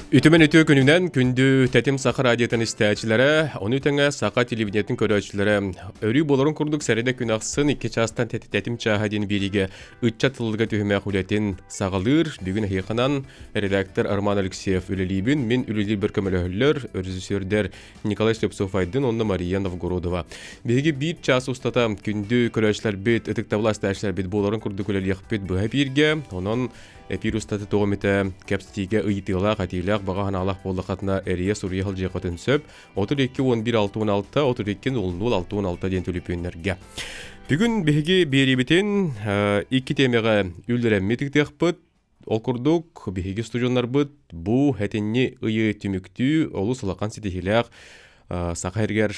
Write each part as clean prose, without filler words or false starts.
Үтүмэн үтүө күнүнэн күндү Тэтим Саха радиотын истээчилэрэ, ону тэҥэ Саха телевидениетин көрөөччүлэрэ өрүү буоларын курдук сэрэдэ күн ахсын 2 чаастан Тэтим чааһа диэн биэриигэ ыччат тыллыга түһүмэх үлэтин саҕалыыр. Бүгүн эһиэхэнэн редактор Роман Алексеев үлэлиибин, мин үлэлиирбэр көмөлөһөллөр, режиссердэр Николай Слепцов-Айдын уонна Мария Новгородова. Биһиги биир час устата күндү көрөөччүлэрбит, ытыктабыл астааччыларбыт буоларын курдук үлэлиэхпит быһа эпииргэ. Онон эпиир устата тоҕо эмитэ кэпсэтиигэ ыйытыылаах, этиилээх, баҕа санаалаах буоллаххытына эрийэ суруйа сылдьыаххытын сөп. 32 11 66 32 00 66 диэн түлүпүөннэргэ. Бүгүн биһиги биэриибитин икки тиэмэҕэ үллэрэммит ыытыахпыт. Ол курдук, биһиги студеннарбыт бу этинни ыйы түмүктүү олус улахан ситиһиилээх Саха сиригэр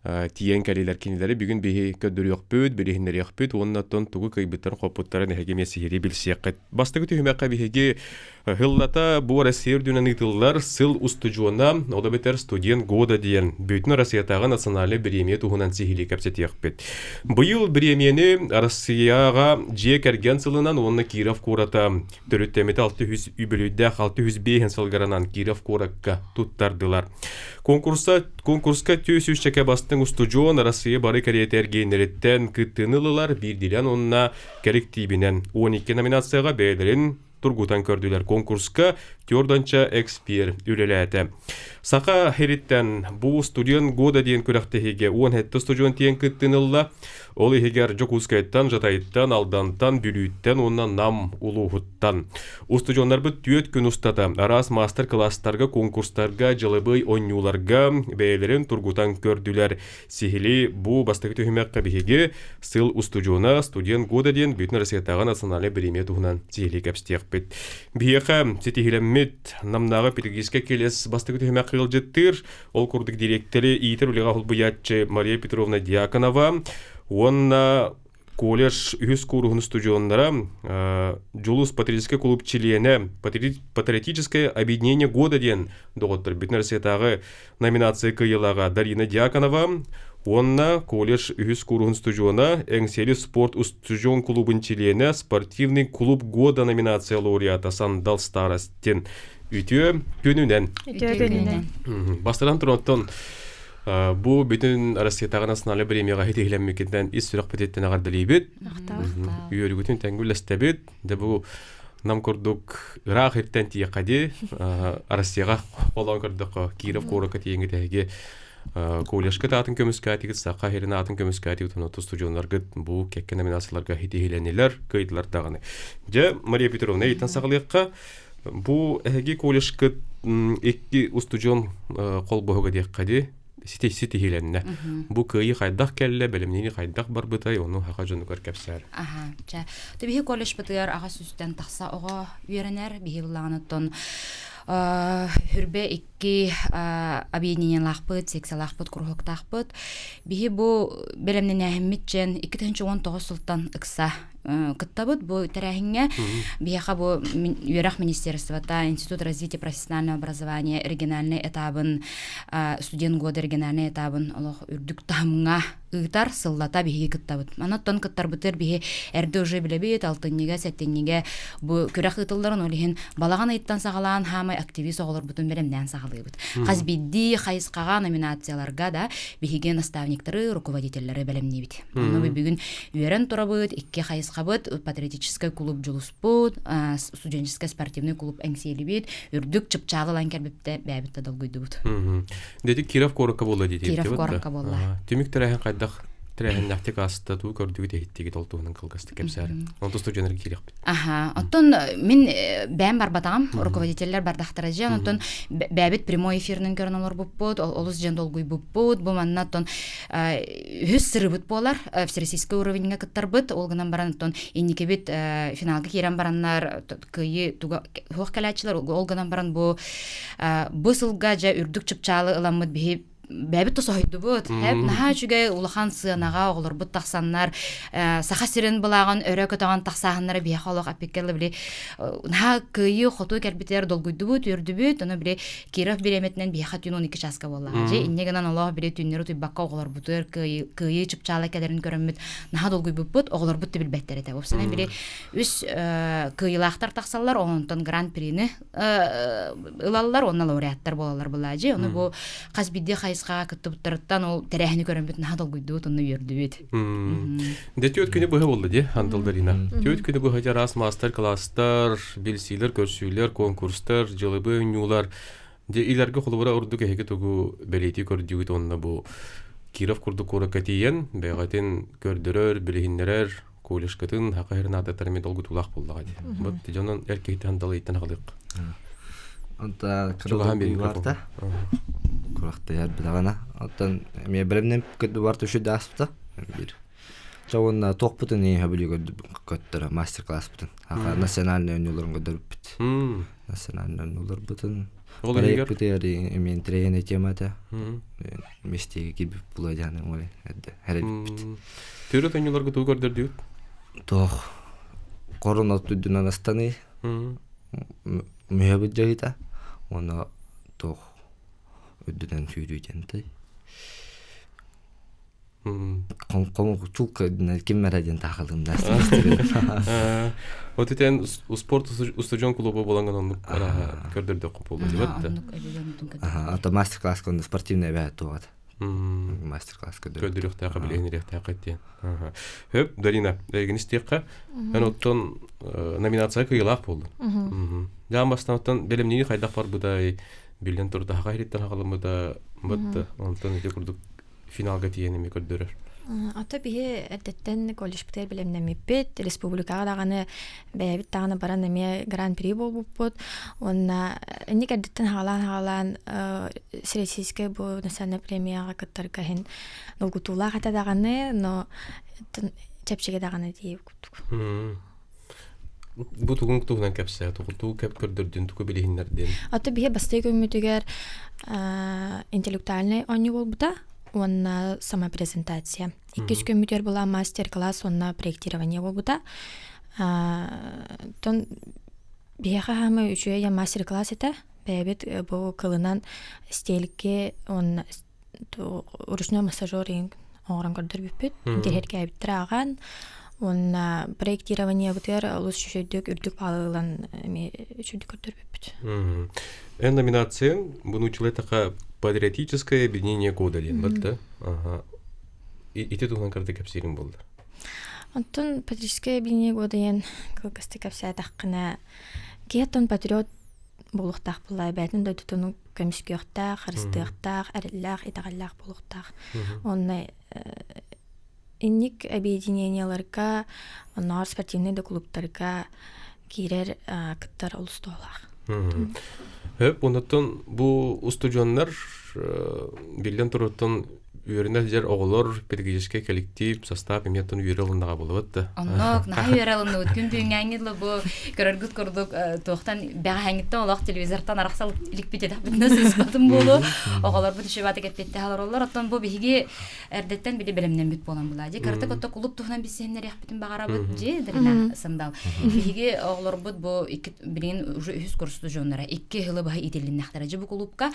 тиийэн кэлиилэр кинилэри бүгүн биһи көрдөрүөхпүт, билиһиннэриэхпит уонна оттон тугу кыайбыттарын-хоппуттарын эһиги эмиэ сиһилии билсиэххит. Бастакы түһүмэххэ биһиги Сыллата бу Россия үрдүнэн ыытыллар сыл устудьуона, ол эбэтэр студент года диэн бүтүн Россиятааҕы национальнай бириэмийэ туһунан сиһилии кэпсэтиэхпит. Быйыл бириэмийэни Россияҕа дьиэ кэргэн сылынан уонна Киров куората төрүттэммитэ 600 үбүлүйдээх 605 сылгаранан Киров куоракка туттардылар. Конкурса, конкурска 400 бастыҥ устудьуон Россия бары кэриэтэ эргиэннэриттэн кыттыыны ылылар биирдиилээн уонна кэлликтиибинэн 12 номинацияҕа бэйэлэрин тургутан көрдүлэр. Конкурска Тёрданча эксперт үлэлээтэ. Саха сириттэн бу студент года диэн күрэхтэһиигэ 17 студент тиэн кыттыыны ылла. Ол иһигэр Дьокуускайтан, Жатайтан, Алдантан, Бүлүүттэн уонна Нам улууһуттан. Устудьуоннарбыт түөрт күн устата араас маастар-кылаастарга, конкурстарга, дьылыбый оонньууларга бэйэлэрин тургутан көрдүлэр. Сиһилии бу бастакы түһүмэххэ биһиги Сыл устудьуона, студент года диэн бүтүн Россиятааҕы национальнай бириэмийэ туһунан сиһилии кэпсэтиэхпит. Биһиэхэ ситиһилэммит Намнааҕы педагогическай кэлиэс бастакы түһүмэх ыалдьыттыыр. Ол курдук дириэктэри иитэр үлэҕэ холбуйааччы Мария Петровна Дьяконова уонна колледж үһүс кууруһун устудьуоннара Дьулус патриотическай клуб чилиэнэ Патриотическое объединение года диэн доҕоттор бүтүн Россиятааҕы номинация кыайыылааҕа Дарина Дьяконова уонна колледж үһүс кууруһун устудьуона Эҥсиэли спорт устудьуон клубун чилиэнэ Спортивный клуб года номинация лауреата Сандал Старостин үтүө күнүнэн. Үтүө күнүнэн. Бастатан туран бу бүтүн Россиятааҕы национальнай премияҕа ситиһилэммиккитинэн ис сүрэхпититтэн эҕэрдэлиибит. Үөрүүгүтүн тэҥҥэ үллэстэбит. Дьэ бу нам курдук ыраах иртэн тиийэххэ дии Россияҕа холоон көрдөххө Киров куоракка тиийэҥҥит эһиги колледжка аатын көмүскээтигит саха сирин аатын көмүскээтигит онно студеннаргыт бу кэккэ номинацияларга ситиһилэнилэр кыайдылар даҕаны дьэ Мария Петровна ыйтан саҕалыахха бу эһиги колледжкыт икки устудьуон холбоһуга диэххэ дии ситиһиилэннэ. Бу кыайыы хайдах кэллэ, бэлэмниини хайдах барбытай, ону саха дьонугар кэпсээр. Аха, чэ. Биһи колледжпытыгар аҕа сүүстэн тахса оҕо үөрэнэр. Биһи былаҕаныттан хүрбэ икки объединениелаахпыт, секциялаахпыт, куруһуктаахпыт. Биһи бу бэлэмнэнээһиммит дьэн 2019 сылтан ыкса кыттабыт бу тэрээһиҥҥэ. Биһиэхэ бу үөрэх министерствота, Институт развития профессионального образования региональнай этабын, студент года региональнай этабын олох үрдүк таһымҥа ыытар сыллата биһиги кыттабыт. Онон кыттарбытыгар биһи эрдэ уже билэбит, алтынньыга, сэттинньигэ бу күрэх ыытылларын, ол иһин балаҕан ыйыттан саҕалаан хаамай активист оҕолорбутун бэлэмнээн саҕалыыбыт. Хас биирдии хайысхаҕа номинацияларга да биһиги наставниктары, руководителлэри бэлэмниибит. Онно бүгүн үөрэн турабыт, икки хайысхабыт, патриотическай клуб Дьулуспут, студенческай спортивный клуб Эҥсиэлибит, үрдүк чыпчаалы ылан кэлбиттэ, бэйэбит да долгуйдубут. Дети Киров куоракка буолла дии Киров куоракка буолла. Түмүк тэрээһин хайдах тэрээһиннээхтик ааста, туу көрдүгүт иһиттигит ол туһунан кылгастык кэпсээр. Онтон студеннарга киириэхпит. Аха, оттон мин бэйэм барбатаҕым, руководителлэр бардахтара дьэ, онтон бэйэбит прямой эфиринэн көрөн олорбуппут, олус дьэн долгуйбуппут, бу манна оттон үһүс сырыбыт буолар всероссийскай уровеньҥа кыттарбыт ол гынан баран оттон инникибит финалга киирэн бараннар кыайыы туга суох кэлээччилэр ол гынан баран бу бу сылга дьэ үрдүк чыпчаалы ыламмыт биһи. Бэйэбит да соһуйдубут. Эп наһаа үчүгэй улахан сыанаҕа оҕолорбут тахсаннар, Саха сирин былааҕын өрө көтөҕөн тахсааһыннара биһиэхэ олох эппиккэ били наһаа кыайыы-хотуу кэлбитигэр долгуйдубут, үөрдүбүт. Ону били Киров бириэмэтинэн биһиэхэ түүн 12 чааска буоллаҕа. Дьэ, инньэ гынан олох били түүннэри утуйбакка оҕолорбутугар кыайыы чыпчаала кэлэрин көрөммүт наһаа долгуйбуппут, оҕолорбут да билбэттэр этэ. Уопсайынан били үс кыайыылаахтар тахсаллар, онтон гран-прини ылаллар уонна лауреаттар буолаллар былаадьы. Ону бу хас биирдии хайысхаҕа кыттыбыттарыттан ол тэрээһини көрөммүт наһаа долгуйдубут, онно үөрдүбүт. Дэ түөрт күнү быһа буолла дии, Андыл Дарина. Түөрт күнү быһа араас маастар-класстар, билсиилэр, көрсүүлэр, конкурстар, дьылыбы оонньуулар. Дьэ илэргэ холобура ордук эһиги тугу бэлиэтии көрдүгүт уонна бу Киров курдук куоракка тиийэн бэйэҕитин көрдөрөр, билиһиннэрэр колледжкытын хака херин аатыттар эмиэ долгутуулаах буоллаҕа дии. Вот дьонун эр киһиттэн далыйтан аҕалыах. Онта Чугаһаан биэрин барта. Курахтыйар билаҕана. Оттон эмиэ бэлэмнэн көдү бар түшү даспыта. Бир. Чоҕунна туохпутун иһэ бүлүү көттөрө мастер-класспытын. Аха национальный оонньууларын көрдөрбүппүт. Национальный оонньууларбытын. Ол иһигэр Проекпытыгар эмиэ интриэнэ темата. Мистиги кирбит була дьааны ой эрдэ эрэлиппит. Төрүт оонньууларга тугу көрдөрдүгүт? Туох корун от үрдүнэн астаныы мүһэбит дьайыта уонна туох үрдүнэн сүүрүү диэнтэй. Чулка ким эрэ диэн таахалым да. Вот итен спорт устудьон клуба боланган оннук көрдөрдөк буолла дибат. Ата мастер-класс конно спортивный эбээ туоҕат. Мастер-класс көрдөрү. Көрдөрүөхтээхэ билиһиннэриэхтээхэ диэн. Хөп, Дарина, эйигин истиэххэ. Эн оттон номинация кыйылаах буоллун. Жаан бастан оттон бэлэмниги хайдах барбытай, биллэн турда хаха ириттен хагалыммыта, бытты, онтон ити курдук финалга тиийэн эмиэ көрдөрөр. Ото биһи эрдэттэн колледжпытыгар бэлэмнэммиппит, республикаҕа даҕаны бэйэбит даҕаны баран эмиэ гран-при буолбуппут. Уонна инник эрдэттэн хаалаан-хаалаан Всероссийскай бу национальнай премияҕа кыттарга иһин долгутуулаах этэ даҕаны, но чэпчэки даҕаны дии курдук. Бу тугун туһунан кэпсээ, тугу кэп көрдөрдүн, тугу билиһиннэрдин? Ото биһи бастакы күммүтүгэр интеллектуальнай оонньуу буолбута уонна самопрезентация. Иккис күммүтүгэр была мастер-класс уонна проектирование буолбута. Тон биһиэхэ хаамай үчүгэй мастер-класс этэ. Бэйэбит бу кылынан стельки уонна ручной массажер оҥорон көрдөрбүппүт. Интэриэһиргээбиттэр ааҕан уонна проектированиебытыгар олус үчүгэйдик үрдүк баалы ылан эмиэ үчүгэйдик көрдөрбүппүт. Эн номинацияң буну така патриотическое объединение года диэн бар да? Ага. Ити туһунан карта кэпсиирин буолла. Онтон патриотическое объединение года диэн кылгастык кэпсээтэххинэ киһи оттон патриот буолуохтаах буолла эбээтин дойдутун көмүскүөхтээх, харыстыахтаах, эрэллээх, итэҕэллээх буолуохтаах. Уонна инник объединениеларга, оннооҕор спортивнай да клубтарга киирэр кыттар олус туһалаах. Хөп, онуттан бу устудьуоннар биллэн туруттан үөрэнэ сылдьар оҕолор педагогическай коллектив состав эмиэ оттон үөрэ ылыннаҕа буолабыт да. Оннук, наһаа үөрэ ылынныбыт. Күн бүгүҥҥээҥҥи дылы бу көрөргүт курдук туохтан бэҕэһээҥҥиттэн олох телевизортан арахса иликпит этэхпитинэ сыыспатым буолуо. Оҕолорбут үчүгэй эппиэттээх олороллор. Оттон бу биһиги эрдэттэн били бэлэмнэммит буолан булаа. Дьэ, кыратык отто кулуп туһунан билсиһиннэриэхпитин баҕарабыт. Дьэ, Дарина Сандал. Биһиги оҕолорбут бу икки билигин уже үһүс курс студеннара икки сылы быһа иитиллиннэхтэрэ. Дьэ, бу кулуупка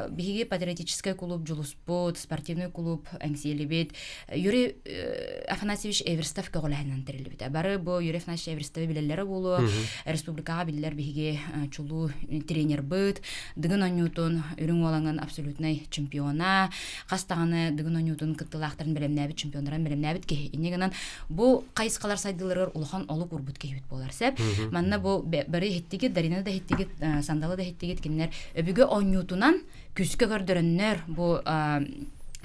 биһиги патриотическай кулууп Дьулуспут, спортивный клуб Эҥсиэлибит Юрий Афанасьевич Эверстов көҕүлэһинэн тэриллибитэ. Бары бу Юрий Афанасьевич Эверстовы билэллэрэ буолуо. Республикаҕа биллэр биһиги чулуу тренербыт, Дыгын оонньуутун үрүҥ уолаҥын абсолютнай чемпиона, хас даҕаны Дыгын оонньуутун кыттыылаахтарын бэлэмнээбит чемпионнарын бэлэмнээбит киһи. Инньэ гынан бу хайысхалар сайдыыларыгар улахан олук урбут киһибит буолар сөп. Манна бу бары иһиттигит, Дарина да иһиттигит, Сандала да иһиттигит, кинилэр өбүгэ оонньуутунан күүскэ көрдөрөннөр бу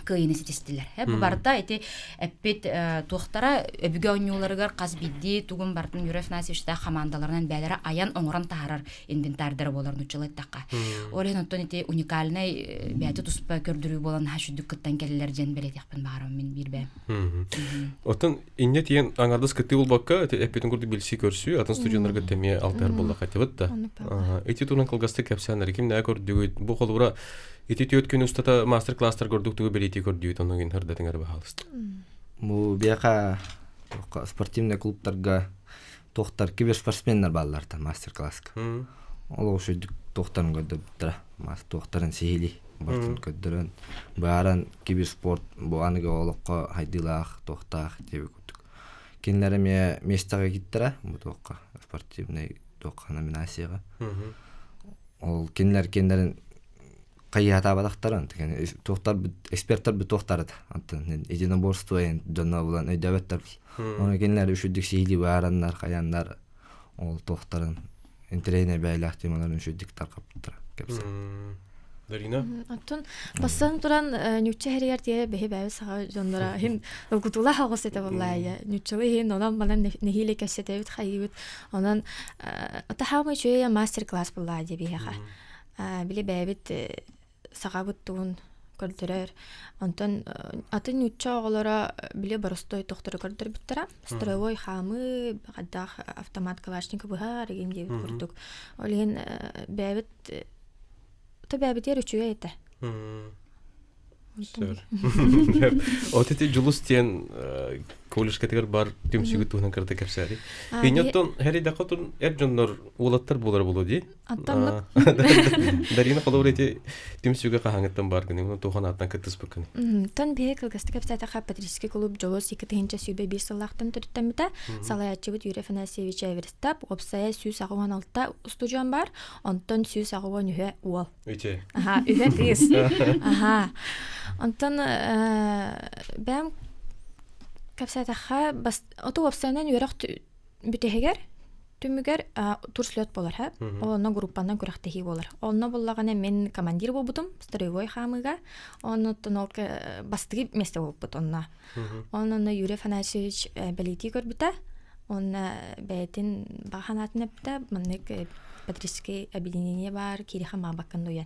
кыайыыны ситистилэр. Бу барыта ити эппит туохтара өбүгэ оонньууларыгар хас биирдии тугун барытын Юрий Афанасьевичтаах хамаандаларынан бэйэлэрэ айан оҥорон таһаарар инвентардара буолар нуччалыы эттэххэ. Ол иһин оттон ити уникальнай бэйэтэ туспа көрдөрүү буолан наһаа сүрдүк кыттан кэллилэр диэн бэлиэтиэхпин баҕарабын мин биир бэйэм. Оттон инньэ тиийэн аҥардас кыттыы буолбакка эппитин курдук билсии көрсүү атын студеннарга эмиэ алтыһар буоллахха этибит да. Ити туһунан кылгастык кэпсээн ким нээ көрдүгүт бу холобура. Ити түөрт күн устата мастер-класстар көрдүк тугу бэлиэтии көрдүүт оннугин хырдатыҥар баһаалыста. Бу биэха спортивный клубтарга туохтар киберспортсменнар бааллар мастер-класска. Ол ошойдук туохтарын көрдөрбүттэрэ. Мас туохтарын сиһили бартын көрдөрөн бааран киберспорт бу аныгы олоххо хайдыылаах туохтаах диэби курдук. Кинилэр эмиэ миэстэҕэ киттэрэ бу туохха спортивный туохха номинацияҕа. Ол кинилэр кинилэрин хайыһатаабатахтарын туохтар эксперттар туохтар антон единоборство дьонно булан өйдөөбөттөр оны кинилэр үчүдүк сиһилии баараннар хаяннар ол туохтарын интэриэһинэй бэйэлээх темаларын үчүдүк тарҕаппыттара кэпсэ Дарина? Оттон бастан туран ньучча хэригэр тиэ бэһи бэйэ саха дьонноро иһин ылгутула хаҕыс этэ буоллаайа. Ньуччалы иһин онон манан нэһиилэ кэпсэтэбит хайыыбыт. Онон отахаамы үчүгэй мастер-класс буоллаа дии биһиэхэ. Били бэйэбит сахабыт тугун көрдөрөр. Онтон атын ньучча оҕолоро били боростой тохтору көрдөрбүттэрэ. Строевой хаамыы, хайдах автомат Калашников быһаар игин диэбит курдук. Ол иһин бэйэбит то бэйэбитигэр үчүгэй этэ. От ити Дьулус диэн колледжкатыгар бар түмсүгү туһунан кырата кэпсээри. Инньоттон хэри эр дьоннор уолаттар буолар буолуо дии. Аттаннык. Дарина холобур ити түмсүүгэ хаһааҥҥыттан бааргыный, уонна туох анааттан кыттыспыккыный? Тон биһи кылгастык кэпсээтэххэ Патриотический клуб Дьолус 2021 сыллаахтан төрүттэммитэ. Салайааччыбыт Юрий Афанасьевич Эверстап уопсайа 186 устудьуон бар, онтон 183 уол. Үчү. Аха, үһэ кыыс. Аха. Онтон бэйэм кэпсээтэххэ оту уопсайынан үөрэх бүтэһигэр түмүгэр турслет буолар һэ ол онно группанан күрэхтэһии буолар онно буллаҕына мин командир буолбутум строевой хаамыыга оннуттан ол бастакы место буолбут онно онно Юрий Афанасьевич бэлиэтии көрбүтэ онно бэйэтин баҕа санаатын эппитэ маннык патриотическое объединение баар киириэхэ маабаккын дуйан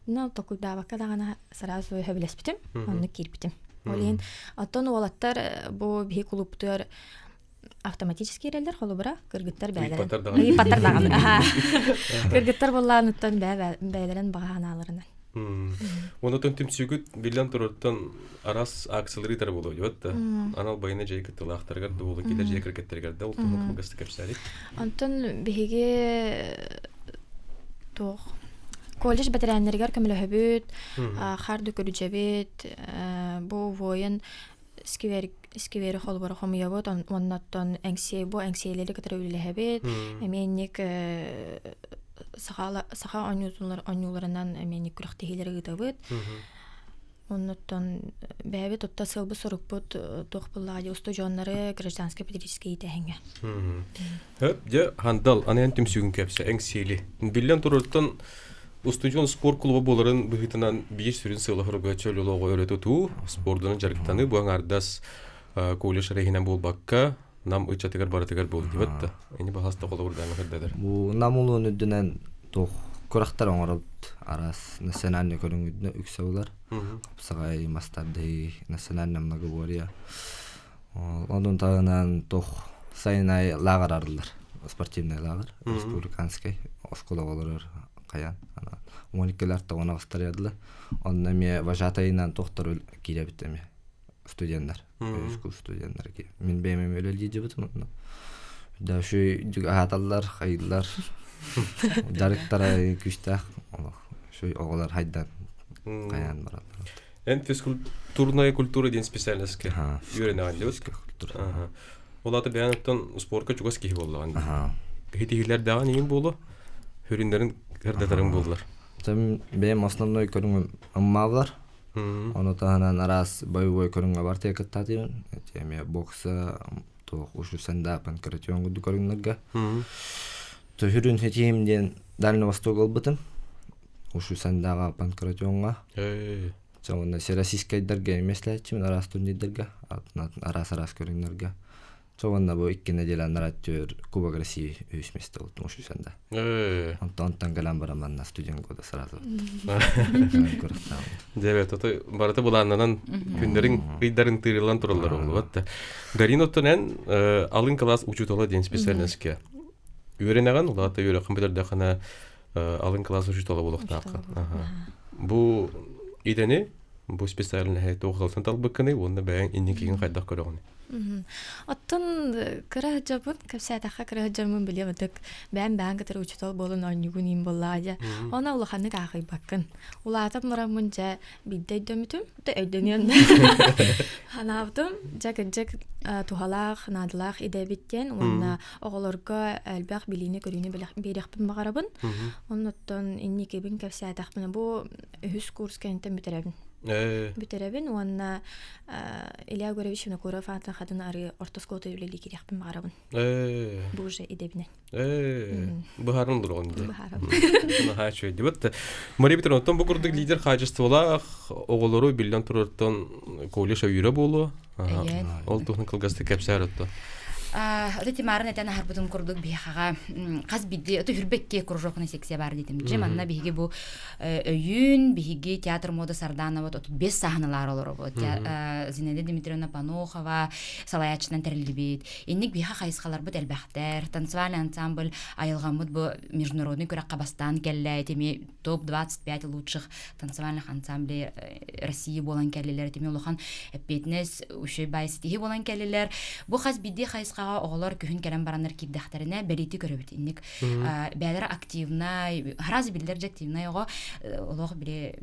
но токуйдаабакка даҕаны сразу сөбүлэспитим оннук киирбитим ол иһин оттон уолаттар бу биһи кулууптугар автоматически киирэллэр холобура кыргыттар бэйэлэрин ыйыппаттар даҕаны кыргыттар буоллааныттан бэйэлэрин баҕа санааларынан Онотон түмсүүгүт биллэн турартан араас акциялары ыытар буолуо диэбит да анал байына дьиэ кыттыылаахтарыгар да буолун киилэр дьиэ кэргэттэригэр да ол туһунан кылгастык кэпсээри Онтон биһиги туох колледж бэтэрээннэригэр көмөлөһөбүт, хаар көрүдьэбит, бу воин сквер сквери холобура хомуйабыт уонна оттон эҥсиэ бу эҥсиэлэри кытары үлэлэһэбит эмиэ инник саха саха оонньууларынан эмиэ инник күрэхтэһиилэри ыытабыт оннуттан бэйэбит отто сыалбыт сорукпут туох буоллаҕа дии устудьуоннары гражданскай политическай иитээһиҥҥэ Дьэ, Хандал, аны эн түмсүүгүн кэпсэ, эҥсиэли. Биллэн турартан Устудьуон спорт клуба буоларын быһыытынан биир сүрүн сыала-соруга чөл олоҕу өрө тутуу, спордунан дьарыктаныы бу аҥаардас колледж эрэһинэн буолбакка, Нам ыччатыгар барытыгар буолдубат да. Ини баһаста холобурдаан көрдөтөр. Бу Нам улуун үрдүнэн туох курахтар оҥоробут араас национальный көрүҥ үрдүнэ үксэ булар. Хапсаҕай, мастардыы, национальный многоборье. Онон таһынан туох сайын аайы лааҕыр арыллар. Спортивный лааҕыр, республиканскай оскуола олорор хайаан 12 тоҕон аҕыстарыадылар. Онно эмиэ вожатайынан туохтар киирэбит эмиэ студеннар. Искусство студеннар Мин бэйэм эмиэ үлэлиир онно. Да үчүгэй аһаталлар, хайыыллар. Дьарыктара күүстээх олох. Үчүгэй оҕолор хайдан хайаан бараллар. Эн физкультурная культура диэн специальностька үөрэнэҕин дебит. Ол аата бэйэн оттон спорка чугас киһи буоллаҕын. Киһи даҕан иин буолу, хүрүннэрин кырдатарың буоллар. Бэйэм основной көрүҥүм ыммаалар. Ону таһынан араас боевой көрүҥҥэ бар кыттаатыйбын. Эмиэ бокса, туох ушу сэндаапан каратеон курдук көрүҥнэргэ. Төһүрүн хитиим диэн Дальний Восток ылбытым. Ушу сэндаҕа панкратиоҥҥа. Уонна всероссийскайдарга эмиэ эслээччибин араас турнирдарга, араас-араас көрүҥнэргэ. Уонна бу икки неделя анараа Кубок России үһүс место ылтым ушусанда. Онтон онтон кэлэн баран манна студент года сразу. Дебет, ото барыта былааннанан күннэрин ыйдарын тыырылан тураллар олуот да. Дарин оттон эн алын класс учуутала диэн специальностька үөрэнэҕин, улаата үөрэх компьютердахына алын класс учуутала буолуохтааххын. Бу идэни, бу специальноһы туох сылтан талбыккыный уонна бэйэҥ инникигин хайдах көрөҕүнүй? Оттон кыра сылдьабын, кэпсээтэххэ кыра сылдьармын билиэм ытык бэйэм бэйэм кытары учуутал буолан оонньуугун иин буоллаҕа дьэ. Оны улаханнык аахыйбаккын. Улаатан бараммын дьэ биирдэ өйдөммүтүм, да өйдөнүөн да санаабытым. Дьэ кырдьык туһалаах, наадалаах идэбит диэн уонна оҕолорго элбэх билиини-көрүүнү биэриэхпин баҕарабын. Оннуттан инникибин кэпсээтэхпинэ бу үһүс курс кэнниттэн бүтэрэбин. Бүтэрэбин уонна Илья Егорович Винокуров аатын хатын арыы орто оскуолата үлэлии киириэхпин баҕарабын. Бу уже идэбинэн. Быһааран олороҕун дии. Быһааран. Наһаа үчүгэй дии. Мария Петровна, оттон бу курдук лидер хаачыстыбалаах оҕолору биллэн турартан колледж өйүүрэ буолуо. Ол туһунан кылгастык кэпсээр оттон. Ото Тимарын этэн аһарбытым курдук биһиэхэҕэ хас биирдии ото хүрбэкки кружокна секция баар диэтим. Дьэ манна биһиги бу өйүүн биһиги театр мода Сарданова 35 сааһыналаар олоробут. Зинаида Дмитриевна Панохова салайааччынан тэриллибит. Инник биһиэхэ хайысхаларбыт элбэхтэр. Танцевальный ансамбль айылҕаммыт бу международный күрэххэ бастаан кэллэ. Итими топ-25 лучших танцевальных ансамблей России буолан кэллилэр. Итими улахан эппиэтинэс үчүгэй баай ситиһии буолан кэллилэр. Бу хас биирдии хайысхаҕа оҕолор күһүн кэлэн бараннар киирдэхтэринэ бэлиэтии көрөбүт. Инник бээлэрэ активнай, араас биллэр дьэ активнай оҕо олох били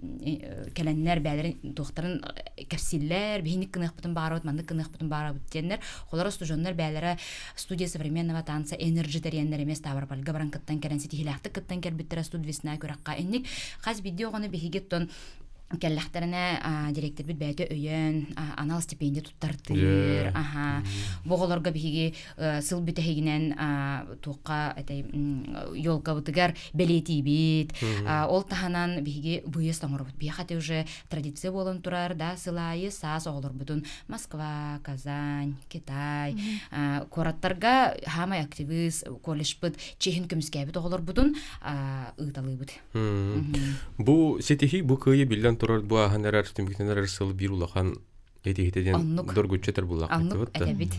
кэлэннэр бээлэрин туохтарын кэпсииллэр, биһиник гыныахпытын баарабыт, маннык гыныахпытын баарабыт диэннэр, холоро студеннар бээлэрэ студия современного танца Energy тэрийэннэр эмиэ Ставропольга баран кыттан кэлэн ситиһиилээхтик кыттан кэлбиттэрэ студ весна күрэххэ. Инник хас биирдии оҕону биһиги оттон кэллэхтэринэ директорбит бэйэтэ өйөөн анал стипендия туттартыыр. Аха. Бу оҕолорго биһиги сыл бүтэһигинэн туохха этэй елкабытыгар бэлиэтиибит. Ол таһынан биһиги выезд оҥоробут. Биһиэхэ уже традиция буолан турар да сыл аайы саас оҕолорбутун Москва, Казань, Китай куораттарга хаамай активист колледжпыт чиһин көмүскээбит оҕолорбутун ыыталыыбыт. Бу ситиһии бу кыайы биллэн турар бу ааһан эрэр түмүктэнэр эрэр сыл биир улахан этиһитэ диэн доргуччу этэр буллахпыт да. Этэбит.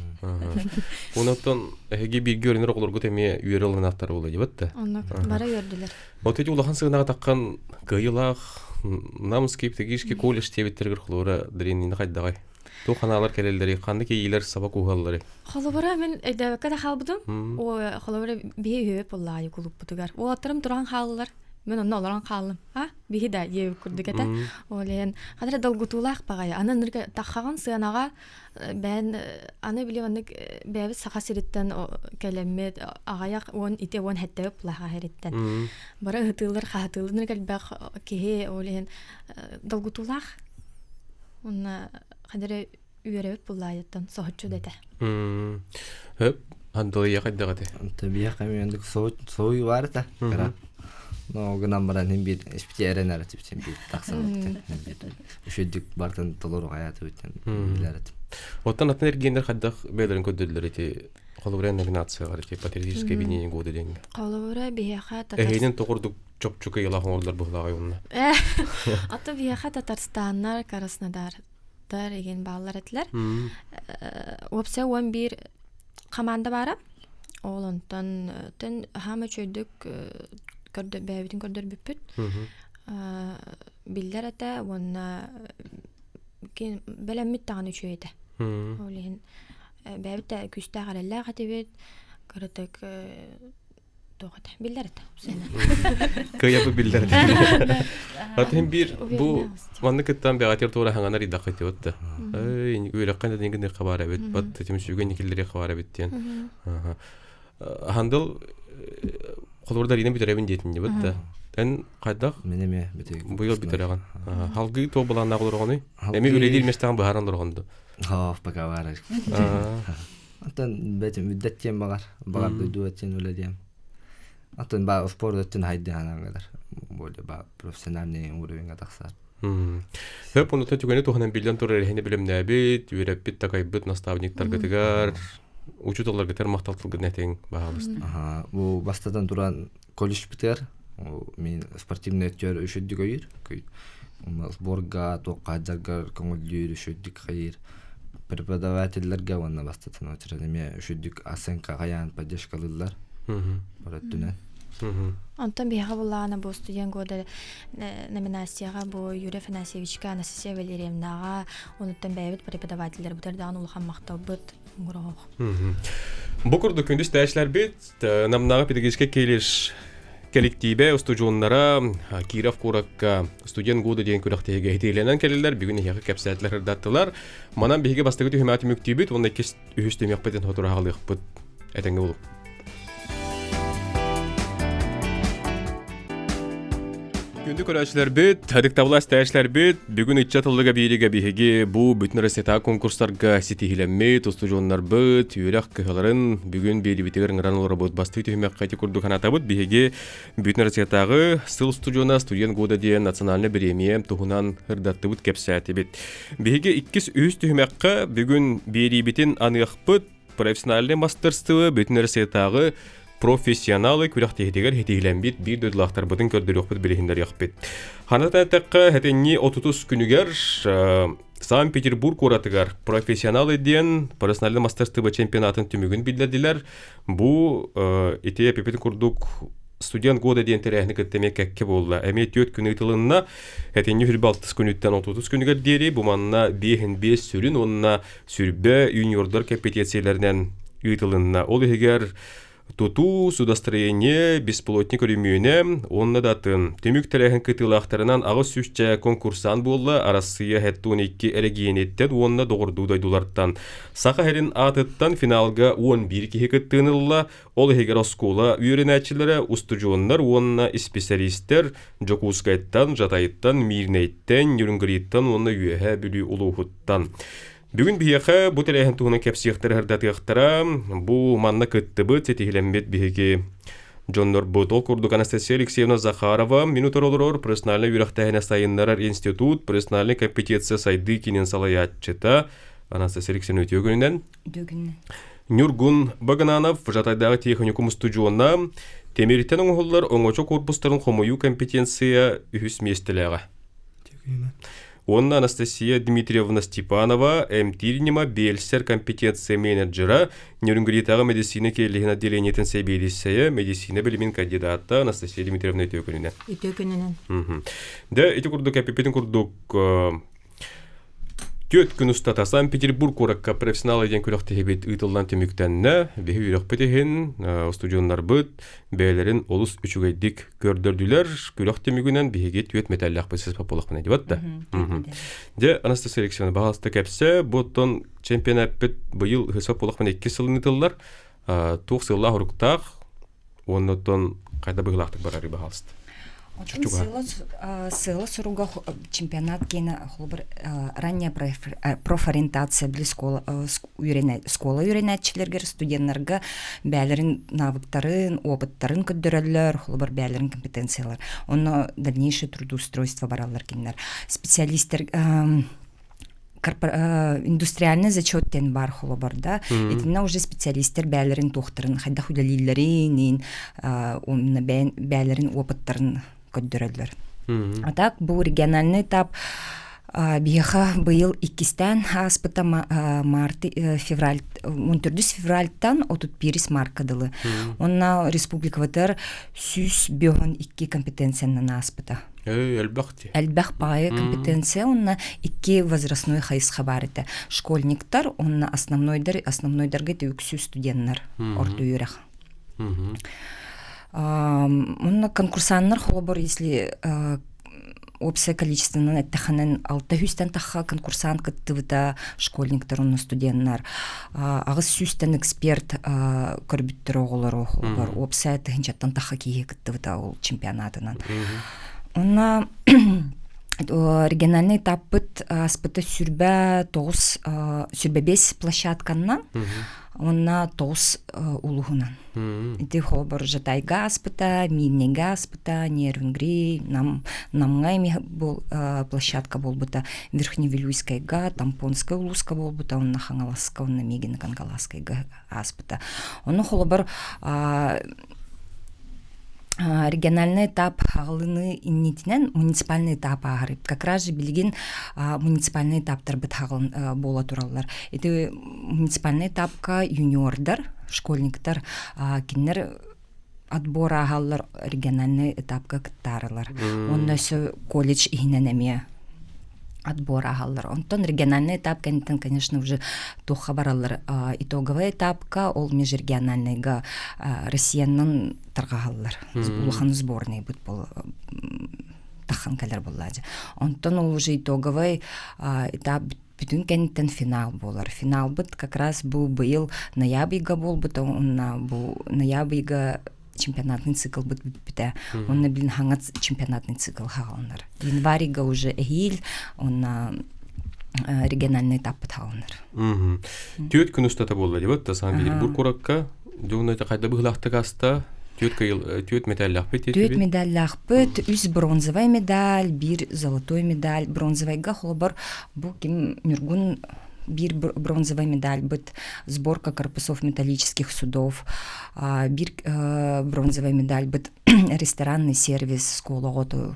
Онон эһиги бииргэ үөрэнэр оҕолоргут эмиэ үөрэ ылынаахтар буолла дибит да. Оннук бары үөрдүлэр. Вот эти улахан сыгынаҕа таххан кыайыылаах Намский педагогический колледж диэбиттэригэр холобура Даринина хайдаҕай? Туох ханаалар кэлэллэрий, ханнык иэйиилэр саба кууһалларый? Холобура мин өйдөөбөккө да хаалбытым. Холобура биһи үһүөп буоллаҕа кулуппутугар. Уолаттарым туран хааллылар. Мин онно олорон хааллым. А, биһи да диэбит курдук этэ. Ол иһин ханна долгутуулаах баҕайы. Аны ынырык таххаҕын сыанаҕа бэйэн аны били маннык бэйэбит Саха сириттэн кэлэммит аҕайах уон ити уон хэттэбит булаха сириттэн бары ыһытыылар хаһытыылар ынырык элбэх киһи ол иһин долгутуулаах уонна ханна үөрэбит буллаайыттан соһуччу да этэ. Хөп, андылыйа хайдах этэ? Табиэх эмиэ соһуй бар этэ. Кыра. Но гынан баран хин бир испити эрэнэр этибитин бир тахсан Үшөдүк бартын толору хаятыбытын билэр этим. Оттон атын эргиэннэр хайдах бэйэлэрин көрдөрдүлэр ити холобура номинациялар ити патриотическое объединение года диэҥҥэ. Холобура биһиэхэ Эһиэнин тоҕурдук чопчу кыйылаах оҥордулар быһылааҕай уонна. Ото биһиэхэ Татарстаннар, Краснодардар игин бааллар этилэр. Уопсай 11 команда баара. Ол онтон тэн хаама үчүгэйдик бэйэбитин көрдөрбүппүт. Биллэр этэ уонна бэлэммит даҕаны үчүгэй этэ. Ол иһин бэйэбит да күүстээх эрэллээх этибит. Кыратык туох этэ биллэр этэ Кыайабы биллэр этэ. Атын биир бу манны кыттан бэҕэтир туора хаҥанар идаххы вот да. Эй, үөрэххэ да нигин хабар эбит, бат түмсүүгэ никиллери хабар эбит диэн. Хандыл холобурдар инэ бүтэрэбин диэтин дибит да. Эн хайдах? Мен эме бүтүг. Быйыл бүтэрэҕин. Халгыы туох былааннаах олороҕунуй? Эми үлэлиир местаҕын быһааран олороҕун ду? Хоох, пока баар. Антон бэтим үддэт диэн баҕар, баҕар дойду диэн үлэ диэн. Антон ба спорт өттүн хайды ханангалар. Более ба профессиональный уровеньга тахсар. Хөп онута түгэни туһанан биллэн турар эһини билимнээбит, үөрэппит, такайбыт наставниктаргытыгар, учууталларгытыгар махтал тылгын этиҥ, баһаалыста. Аха, бу бастатан туран колледж бытыгар мин спортивный өттүгэр үчүгдүк өйүүр. Сборга, туохха дьаргар көҥүллүүр, үчүгдүк хайыыр. Преподавателлэргэ уонна бастатан очерет эмиэ үчүгдүк оценка хайаан поддержкалыыллар. Бар өттүнэн. Онтон биһиэхэ буллаҕына бу студент года номинацияҕа бу Юрий Афанасьевичка, Анастасия Валерьевнаҕа, онуттан бэйэбит преподавателлэрбитэр даҕаны улахан махталбыт муҥура Бу курдук күндү истээччилэрбит Намнааҕы педагогическай колледж кэлэктиибэ устудьуоннара Киров куоракка студент года диэн күрэхтэһиигэ иһитиилэнэн кэллилэр. Бүгүн эһиэхэ кэпсээтилэр, ырдаттылар. Манан биһиги бастакы түһүмэҕи түмүктүүбүт уонна иккис үһүс түһүмэхпитин сотору аҕалыахпыт. Этэҥҥэ буолуҥ. Күндү көрөөччүлэрбит, ытыктабыллаах истээччилэрбит, бүгүн ыччат ыллыга бииригэ биһиги бу бүтүн Россиятааҕы конкурстарга ситиһилэммит устудьуоннарбыт, үөрэх кыһаларын бүгүн биэрибитигэр ыҥыран олоробут. Бастыы түһүмэххэ ити курдук санаатабыт. Биһиги бүтүн Россиятааҕы сыл устудьуона студент года диэн национальнай бириэмийэ туһунан ырдаттыбыт, кэпсээтибит. Биһиги иккис үһүс түһүмэххэ бүгүн биэриибитин аныахпыт. Профессиональнай мастерство бүтүн Россиятааҕы профессионалы күрэхтэһиитигэр ситиһилэммит биир дойдулаахтарбытын көрдөрүөхпүт билиһиннэриэхпит. Ханна эттэххэ, сэтинньи 30 күнүгэр Санкт-Петербург куоратыгар профессионалы диэн профессиональный мастерство чемпионатын түмүгүн биллэрдилэр. Бу ити эпипит курдук студент года диэн тэрээһини кытта эмиэ кэккэ буолла. Эмиэ түөрт күн ыытылынна. Этинньи 26 күнүттэн 30 күнүгэр диэри бу манна биэһин биэс сүрүн уонна сүрбэ юниордар компетенцияларынан ыытылынна. Ол иһигэр тутуу, судостроение, беспилотник өрөмүөнэ уонна да атын. Түмүк тэрээһин кытыылаахтарынан аҕыс сүүсчэ конкурсант буолла Арассыыйа 72 эрэгийиэниттэн уонна доҕордуу дойдулартан. Саха сирин аатыттан финалга 11 киһи кыттыыны ылла. Ол иһигэр оскуола үөрэнээччилэрэ, устудьуоннар уонна исписэлиистэр Дьокуускайтан, Жатайтан, Миирнэйтэн, Нерюнгриттан уонна Үөһээ Бүлүү улууһуттан. Бүгүн биһиэхэ бу тэрээһин туһунан кэпсиэхтэрэ сырдатыахтара. Бу манна кыттыбыт, ситиһилэммит биһиги дьоннорбут. Ол курдук Анастасия Алексеевна Захарова минут олорор профессиональнай үөрэхтээһинэ сайыннарар институт профессиональнай компетенция сайдыы киинин салайааччыта Анастасия Алексеевна үтүө күнүнэн. Үтүө күнүнэн. Ньургун Багананов Жатайдааҕы техникум устудьуона тимиртэн оҥоһуллар оҥочо корпустарын хомуйуу компетенция үһүс миэстэлээҕэ. Уонна Анастасия Дмитриевна Степанова эмтиир ньыма биэлсэр компетенция менеджера, Нерюнгритааҕы медицина киэллиһин отделениетын сэбиэдиссэйэ, медицина билимин кандидата Анастасия Дмитриевна үтүө күнүнэн. Үтүө күнүнэн. Дэ ити курдук эпиппитин курдук Түөрт күн устата Санкт-Петербург куоракка профессионалы диэн күрэхтэһиибит ыытыллан түмүктэннэ. Биһи үөрэхпит иһин устудьуоннарбыт бэйэлэрин олус үчүгэйдик көрдөрдүлэр. Күрэх түмүгүнэн биһиги түөрт мэтээллээхпит сыспат буоллахпына диэбэт да. Дьэ, Анастасия Алексеевна, баҕаста кэпсэ, бу оттон чемпионаппыт быйыл сыспат буоллахпына икки сылын ыытыллар. Туох сыаллаах-соруктаах уонна оттон хайда быһыылаахтык барарый баһаалыста. Оттон сыала суруга чемпионат киэнэ холобур ранняя профориентация били школа школа үөрэнээччилэргэр студеннарга бээлэрин навыктарын опыттарын көрдөрөллөр холобур бээлэрин компетенциялар онно дальнейшее трудоустройство бараллар кинилэр специалисттер индустриальный зачет диэн баар холобур да итиннэ уже специалисттэр бээлэрин туохтарын хайдах үлэлииллэрин уонна бээлэрин опыттарын көрдөрөллөр а так бу региональный этап биһиэхэ быйыл иккистээн ааспыта март февраль 14 февральтан 31 марка дылы онно республикабытыгар 152 компетенциянан ааспыта Элбэх ти. Элбэх баайы компетенция уонна икки возрастной хайысха баар этэ. Школьниктар уонна основнойдар, основнойдарга ити үксү студеннар орто үөрэх. Онно конкурсаннар холобур, если общее количествонан эттэхинэн алта сүүстэн тахха конкурсант кыттыбыта школьниктар уонна студеннар аҕыс сүүстэн эксперт көрбүттэр оҕолору холобур уопсай тыһынчаттан тахха киһи кыттыбыта ол чемпионатынан Онно региональный этаппыт ааспыта сүрбэ тоҕус сүрбэ бес площадканнан уонна тоҕус улуһунан. Ити холобур Жатайга ааспыта, Миирнэйгэ ааспыта, Нерюнгри, Нам, Намҥа эмиэ площадка буолбута, Верхневилюйскайга, Тампонскай улууска буолбута, уонна Хаҥаласка, уонна Мегино-Кангаласскайга ааспыта. Ону холобур региональный этап хаҕылыны иннитинэн муниципальный этап ааһар. Как раз же билигин муниципальный этаптарбыт хаҕылын буола тураллар. Ити муниципальный этапка юниордар, школьниктар кинилэр отбор ааһаллар региональный этапка кыттаарылар. Онно өссө колледж иһинэн эмиэ отбор ааһаллар. Онтон региональный этап кэнниттэн, конечно, уже туохха бараллар итоговый этапка, ол межрегиональныйга Россиянан тарҕаһаллар. Улахан сборный быт бол тахан кэлэр буоллаадьа. Онтон ол уже итоговый этап бүтүн кэнниттэн финал буолар. Финалбыт как раз бу быйыл ноябрьга буолбута, уонна бу ноябрьга чемпионатный циклбыт бүппүтэ. Онно билин хаҥа чемпионатный цикл хаалынар. Январьга уже эһиил, онно региональный этаппыт хаалынар. Түөрт күн устата буолла дебат, Санкт-Петербург куоракка дьону хайда быһылаахтык аста, түөрт кыйыл түөрт медаллаахпыт Түөрт медаллаахпыт, үс бронзовай медаль, биир золотой медаль. Бронзовайга холобор бу ким Ньургун биир бронзовай медальбыт сборка корпусов металлических судов, биир бронзовай медальбыт ресторанный сервис школаҕа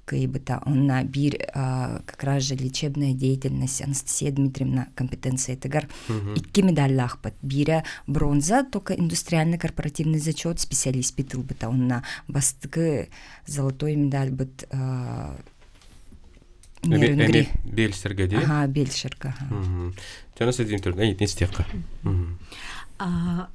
кыайбыта. Онно биир как раз же лечебная деятельность Анастасия Дмитриевна компетенциятыгар икки медаллаахпыт. Биирэ бронза, только индустриальный корпоративный зачет специалист ылбыта. Онно бастакы золотой медальбыт Нерюнгри. Бельшерге дии? Ага, Бельшерга. Жана сидим түрден итин истиэххэ.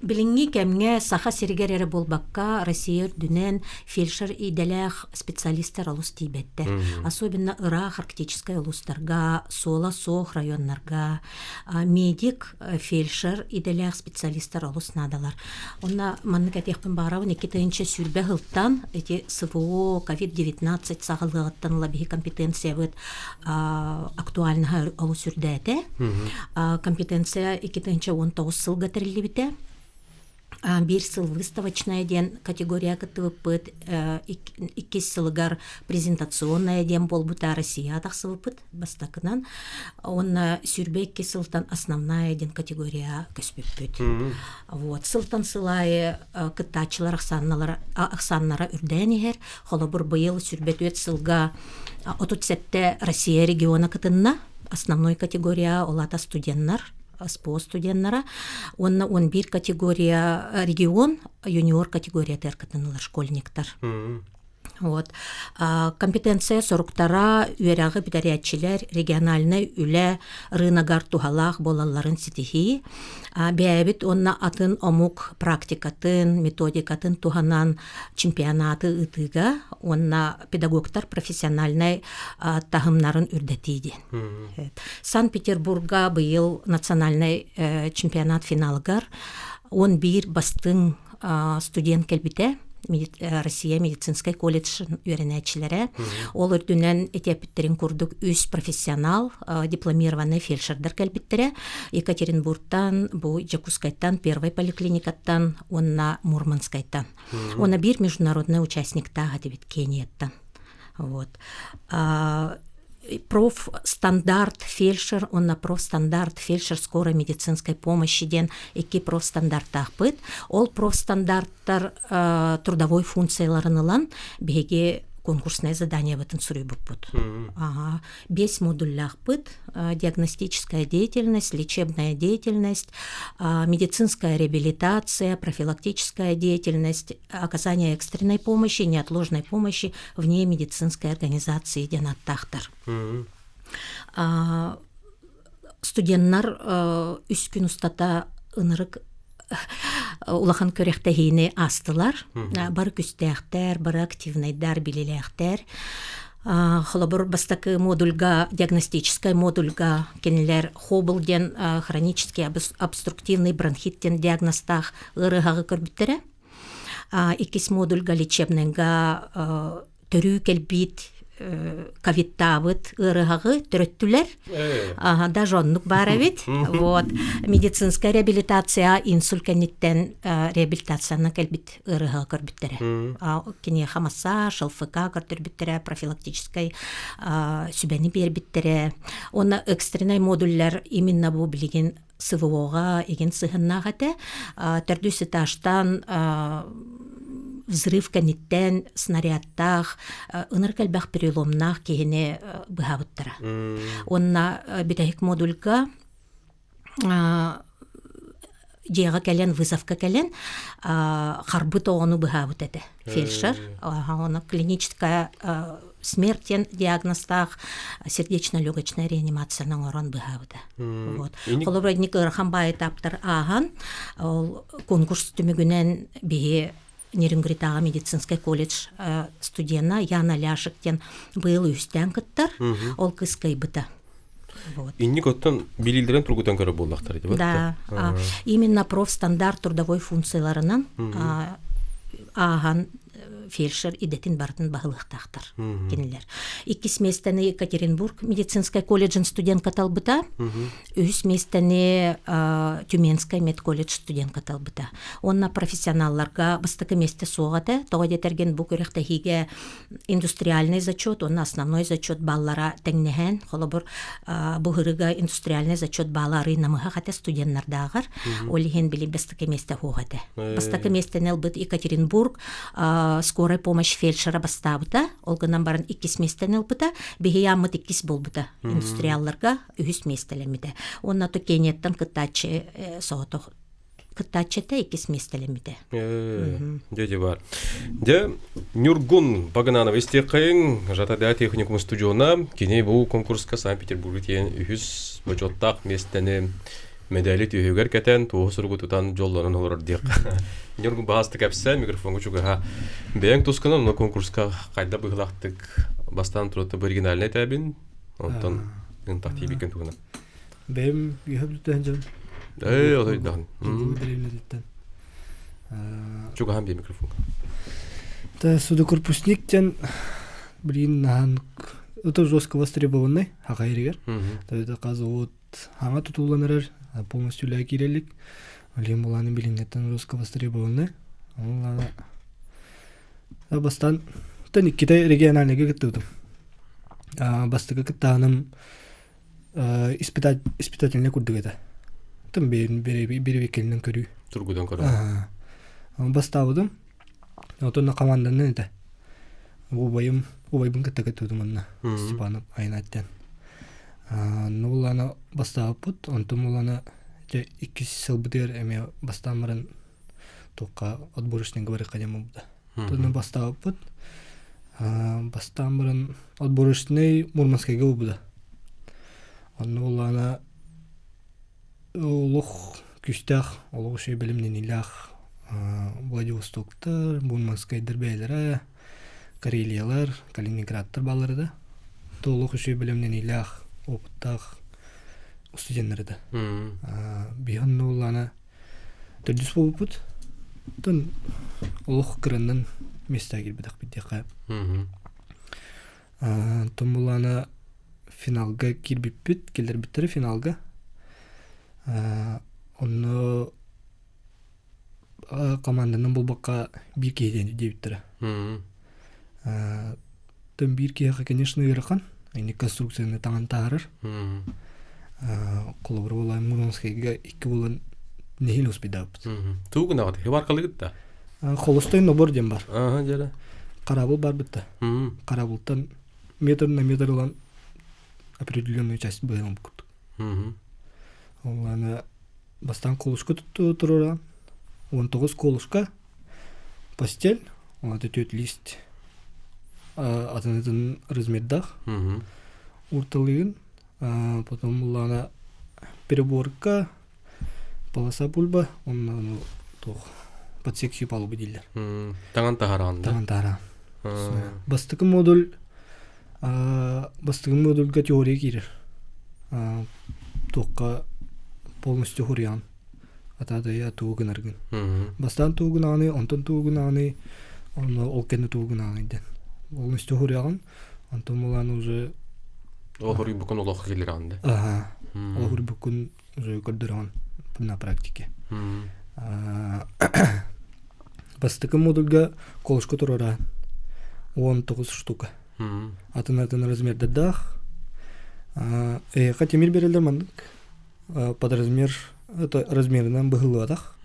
Билиҥҥи кэмҥэ Саха сиригэр эрэ буолбакка, Россия үрдүнэн фельдшер идэлээх специалистар олус тиийбэттэр. Особенно ыраах арктическай улуустарга, суола суох районнарга медик, фельдшер идэлээх специалистар олус наадалар. Онно маннык этиэхпин баҕарабын, 2020 сылтан ити СВО, COVID-19 саҕалыаҕыттан ыла биһи компетенциябыт актуальнаһа олус үрдээтэ. Компетенция 2019 сылга тэриллибитэ. Биир сыл выставочная диэн категория кыттыбыппыт, иккис сылыгар презентационная диэн буолбута Россия тахсыбыппыт бастакынан. Уонна 22 сылтан основная диэн категория көспүппүт. Вот сылтан сыл аайы кыттааччылар ахсааннара үрдээн иһэр. Холобур, быйыл 24 сылга 37 Россия региона кытынна. Основной категория ол аата студеннар, СПО студеннара. Уонна 11 категория регион юниор категориятыгар кытыннылар школьниктар. Вот. Компетенция соруктара үөрэҕи бүтэрээччилэр региональнай үлэ рыногар туһалаах буолалларын ситиһии, бэйэбит уонна атын омук практикатын, методикатын туһанан чемпионаты ыытыыга уонна педагогтар профессиональнай таһымнарын үрдэтии диэн. Санкт-Петербурга быйыл национальнай чемпионат финалыгар 11 бастыҥ студент кэлбитэ Россия медицинскай колледж үөрэнээччилэрэ. Ол үрдүнэн этиэппиттэрин курдук үс профессионал дипломированный фельдшердар кэлбиттэрэ. Екатеринбургтан, бу Дьокуускайтан, первой поликлиникаттан уонна Мурманскайтан. Уонна биир международный участниктаах этибит Кенияттан. Вот. Профстандарт фельдшер уонна профстандарт фельдшер скорой медицинской помощи диэн икки профстандарттаахпыт. Ол профстандарттар трудовой функцияларын ылан биһиги конкурсное заданиебытын суруйбуппут. Ага. Бес модульлаахпыт. Диагностическая деятельность, лечебная деятельность, медицинская реабилитация, профилактическая деятельность, оказание экстренной помощи, неотложной помощи вне медицинской организации диэн аттаахтар. Студеннар үс күн устата ынырык улахан күрэхтэһиини аастылар. Бары күстээхтэр, бары активнайдар, билилээхтэр. Холобур, бастакы модульга, диагностическай модульга кинилэр ХОБЛ диэн хронический обструктивный бронхит диэн диагнозтаах ыарыһаҕы көрбүттэрэ. Иккис модульга лечебныйга төрүү кэлбит ковидтаабыт ыарыһаҕы төрөттүлэр. Даже оннук баар эбит. Вот. Медицинская реабилитация инсульт кэнниттэн реабилитацияны кэлбит ыарыһаҕы көрбүттэрэ. Киниэхэ массаж, ЛФК көрдөрбүттэрэ, профилактическай сүбэни биэрбиттэрэ. Уонна экстренный модуллар именно бу билигин СВО-ҕа игин сыһыннаах этэ. Төрдүс этажтан взрыв кэнниттэн снарядтаах ынырык элбэх переломнаах киһини быһаабыттара. Уонна бүтэһик модульга дьиэҕэ кэлэн вызовка кэлэн харбыт оҕону быһаабыт этэ фельдшер оны клиническая смерть диэн диагнозтаах сердечно-легочная реанимацияны оҥорон быһаабыта вот холобура инник ыарахан баайы этаптар ааһан ол конкурс түмүгүнэн биһи Нерюнгритааҕы медицинскэй колледж студена Яна Ляшек диэн быйыл үһүстээн кыттар ол кыыс кыайбыта Вот. Инник оттон билиилэрин тургутан көрөр буоллахтар ити Да, именно профстандарт трудовой функцияларынан ааһан фельдшер идэтин барытын баһылыахтаахтар кинилэр. Иккис миэстэни Екатеринбург медицинскай колледжын студентка талбыта. Үһүс миэстэни Тюменскай медколледж студентка талбыта. Уонна профессионалларга бастакы миэстэ суох этэ. Тоҕо диэтэргин бу күрэхтэһиигэ индустриальный зачет уонна основной зачет баллара тэҥнэһэн, холобур, бу ырыга индустриальный зачет баала арый намыһах этэ студеннардааҕар. Ол иһин били бастакы миэстэ суох этэ. Бастакы миэстэни ылбыт Екатеринбург скорая помощь фельдшера бастаабыта. Ол гынан баран иккис миэстэни ылбыта. Биһи ааммыт иккис буолбута. Индустриалларга үһүс миэстэлэммитэ. Уонна то Кенияттан кыттааччы соҕотох кыттааччыта иккис миэстэлэммитэ. Дьэ бар. Дьэ, Ньургун Багынанов истиэххэйиҥ, ЖТД техникум устудьуона, кини бу конкурска Санкт-Петербурга тиийэн үһүс бочуоттаах миэстэни медали түһүгэр кэтэн, туоһу суругу тутан дьоллонон олорор диэххэ. Ньургун баһаасты кэпсэ, микрофоҥҥа чугаһа. Бэйэҥ тускунан онно конкурска хайда быһыылаахтык бастаан турутта бу оригинальнай тээбин, онтон ынтах тиийбиккин туһунан. Бэйэм үөһэ бүлтэн дьон. Ээ, отойдаһын. Дэриэбинэтиттэн. Чугаһан бие микрофон. Та судокорпусник диэн блин наһан это жестко востребованный хахайригер. То это казавод хаҥа тутуллан эрэр полностью үлэ киирэлик. Блин буланы билиҥҥэттэн жестко востребованный. Ол бастаан тэн иккитэ региональныйга кыттыбытым. Бастакы кыттааным испытательный курдук этэ. Тым биэрэбиккэлинэн көрүү. Тургутан көрө. Бастаабытым. Отон команданан этэ. Убайым, убайбын кытта кыттыбытым онно. Степанов Айнаттен. Ну булана бастаабыппыт, онтон булана иккис сылбытыгар эмиэ бастаан баран туохха отборочныйга барыахха диэн буолбута. Тонно бастаабыппыт. Бастаан баран отборочный Мурманскайга буолбута. Онно буоллаҕына олох күүстээх, олох үчүгэй бэлэмнэниилээх Владивостоктар, Мурманскайдар бэйэлэрэ, Карелиялар, Калининградтар бааллар да. То олох үчүгэй бэлэмнэниилээх, опыттаах студеннар этэ. Биһи онно буоллаҕына Төрдүс буолбуппут. Оттон олох кыраннан миэстэҕэ киирбэтэхпит диэххэ. Оттон булаана финалга киирбиппит, киллэрбиттэрэ финалга. Онно команданан булбакка биир киһи диэбиттэрэ. Оттон биир киһиэхэ, конечно, ыарахан. Инник конструкцияны таҥан таһаарар. Холобура буолан Мурманскайга икки буолан нэһиилэ успейдаабыппыт. Тугу гынаҕыт? Хыбаркалыгыт да? Холостой набор диэн бар. Ага, дьэ. Хараабыл бар бытта. Хараабылтан метр на метр ылан определенную часть быһан курдук. Ол аны бастаан колушка туруора 19 колушка постель, ол төрт лист атын размердаах урталыгын, потом буллаана переборка, полоса пульба, онно туох под секцию палубы дииллэр. Таҥан таһараан да? Таҥан таһараан. Бастакы модуль бастакы модульга теория киирэр. Туохха полностью хуруйаҕын. Атаатайа тугу гынаргын. Бастаан тугу гынаҕыный, онтон тугу гынаҕыный, онно ол кэннэ тугу гынаҕыный диэн. Полностью хуруйаҕын, онтон булан уже Ол хоруйбуккун олох киллэрэҕин да? Аха. Ол хоруйбуккун уже көрдөрөҕүн на практике. Бастакы модульга колышка турара 19 штука. Атын-атын размердардаах. Эһиэхэ тимир береллер маннык под размер это размерынан быһыллыбатах.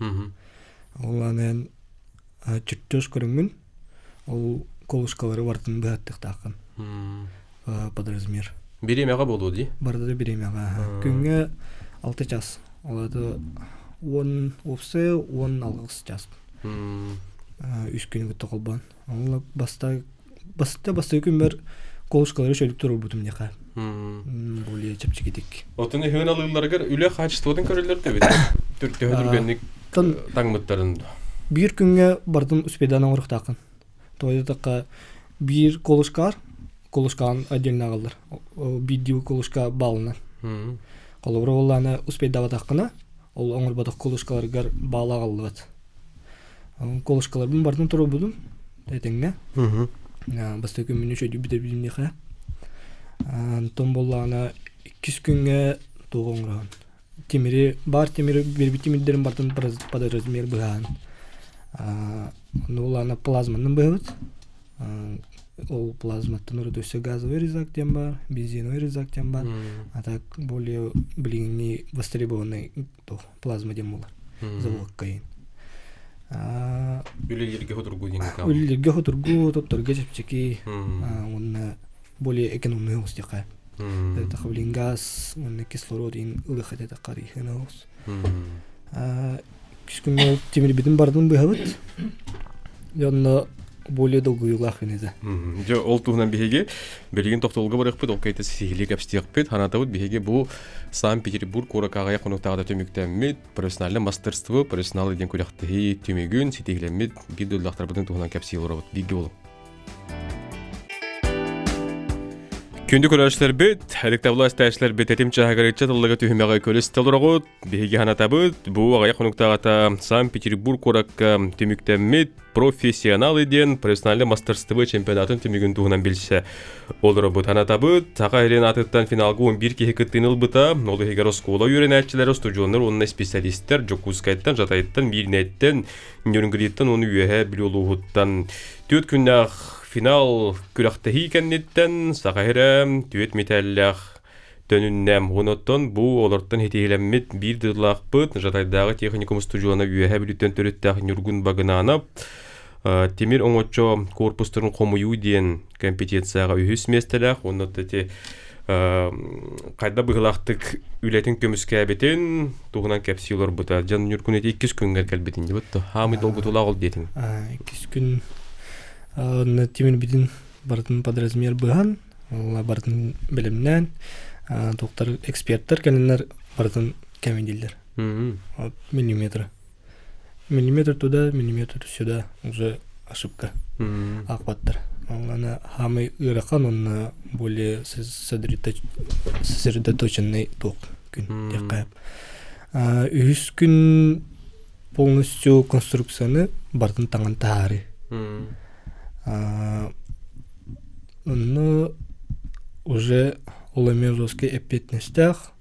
Ол аны чертеж көрүҥмүн ол колышкалары бартын быһаттыктааххын под размер. Бириэмэҕэ буолуо дии? Барыта да бириэмэҕэ. Күҥҥэ 6 час. Ол это 10 уопсайа 16 час. Үс күнү кытта холбоон. Онно баста баста бастакы күммэр колышкалары шөлүк турбутум диэхэ. Более чэпчэкитик. Отон ыһыын алыылларыгар үлэ хаачыстыбатын көрөллөр да эбит. Төһө түргэнник таҥмыттарын. Биир күҥҥэ бардым успедан оҥоруохтааххын. Тоҕо диэтэххэ биир колышкаар колышкаҕын отдельно аҕаллар. Биирдии колышка баалынан. Холобура буоллаҕына успейдаабатаххына ол оҥорботох колышкаларгар баал аҕаллыбат. Колышкаларбын бартын туруорбутум этэҥҥэ. Бастакы күммүн үчүгэйдик бүтэрбитим Онтон буоллаҕына иккис күҥҥэ туох оҥороон тимири баар тимири биэрбит тимирдэрин бартын под размер быһаан ону буоллаҕына плазманан быһабыт. Ол плазматтан урут өссө газовый резак диэн баар, бензиновый резак диэн баар. А так более билиҥҥи востребованный плазма диэн буолар. Заводка иһин. Үлэлииргэ хотургу диэн Үлэлииргэ хотургу, тотторго чэпчэки уонна более экономный оҕус диэххэ. Это блин газ уонна кислород иһин ылыах этэ харыйыһын оҕус. Күскүн тимирбитин бардын быһабыт. Онно более долгуйуулаах күн этэ. Дьэ, ол туһунан биһиги билигин тохтобулга барыахпыт, ол кэйтэ сиһилии кэпсиэхпит. Санаатабыт биһиги бу Санкт-Петербург куоракка аҕыйах хонуктааҕыта түмүктэммит профессиональное мастерство, профессионал диэн күрэхтэһии түмүгүн ситиһилэммит биир дойдулаахтарбытын туһунан кэпсии олоробут. Бииргэ буолуҥ. Күндү көрөөччүлэрбит, ытыктабыллаах истээччилэрбит этим чааһыгар ыччат ыллыга түһүмэҕи көрүстэ олороҕут. Биһиги санатабыт, бу аҕыйах хонуктааҕыта Санкт-Петербург куоракка түмүктэммит профессионалы диэн профессиональнай мастерство чемпионатын түмүгүн туһунан билсэ олоробут. Санатабыт, Саха сирин аатыттан финалга 11 киһи кыттыыны ылбыта. Ол иһигэр оскуола үөрэнээччилэрэ, устудьуоннар уонна специалистэр Дьокуускайтан, Жатайтан, Миирнэйтэн, Нерюнгриттан уонна Үөһээ Бүлүү улууһуттан түөрт күннээх финал күрэхтэһии кэнниттэн Саха сирэ түөрт мэтээллээх төнүннэ. Онуттан бу олортон итиһилэммит биир дылаахпыт Жатайдааҕы техникум устудьуона Үөһээ Бүлүүттэн төрүттээх Ньургун Багынанов тимир оҥочо корпустарын хомуйуу диэн компетенцияҕа үһүс миэстэлээх уонна ити хайда быһыылаахтык үлэтин көмүскээбитин туһунан кэпсии олорбута. Дьон Ньургун ити иккис күҥҥэр кэлбитин дибит то хаамый долгутуулаах ол диэтиҥ. Иккис күн тимирбитин барытын под размер быһан барытын бэлэмнээн доктор эксперттэр кэлиннэр барытын кэмэдииллэр миллиметр миллиметр туда миллиметр сюда уже ошибка аахпаттар аны хаамай ыарахан уонна более сосредоточенный туох күн диэххэ үһүс күн полностью конструкцияны барытын таҥан таһаарыы Онно уже ол эмиэ жесткий эппиэтинэстээх,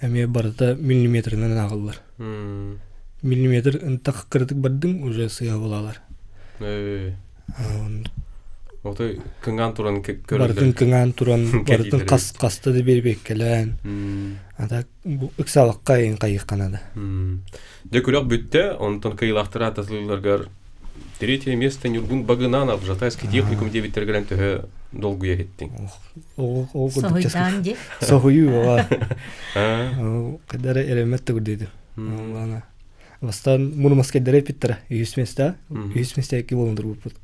эмиэ барыта миллиметринэн ааҕыллар. Миллиметр ынтах кыратык бардыҥ уже сыыһа булалар. Отой кыҥаан туран Барытын кыҥаан туран, барытын хас хаста да биэрбэккэлээн. А так бу ыксаабакка эйин хайыахха наада. Дьэ күрэх бүттэ, онтон кыайыылаахтар ааттатылларыгар третье место Ньургун Багынанов, Жатайский техникум диэбиттэригэр төһө долгуйа иһиттиҥ? Соһуйдаан дии. Соһуйуу баҕа. Кадара эрэммэт да курдуйду. Ладно. Бастаан мурмаскайдары эппиттэрэ. Үһүс места. Үһүс места икки буолан турбуппут.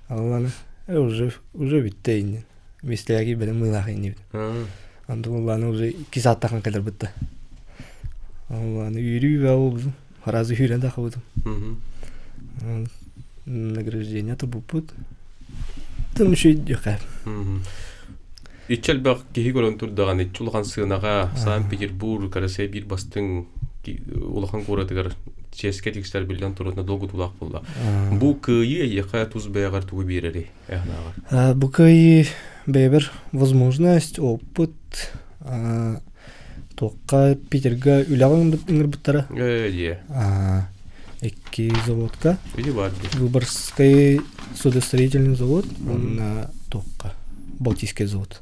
Ладно. Уже уже бүттэ иннин. Местээги бэлэм мыылаах иннибит. Антон ладно уже икки сааттахан кэлэр бытта. Ладно үөрүү баа болбутум. Разы үүрэн да хабытым. Награждение турбуппут. Тым үчүй диэхэ. Иччи элбэх киһи көрөн турдаҕын иччи улахан сыанаҕа Санкт-Петербург Россия биир бастыҥ улахан куоратыгар чиэскэ тиксэр биллэн турар долгутуулаах буолла. Бу кыайыы эйиэхэ тус бэйэҕэр тугу биэрэрий? Бу кыайыы бэйэбэр возможность, опыт туохха Питерга үлэҕэ ыҥырбыттара. Икки заводка. Выборгский судостроительный завод уонна туохха Балтийский завод.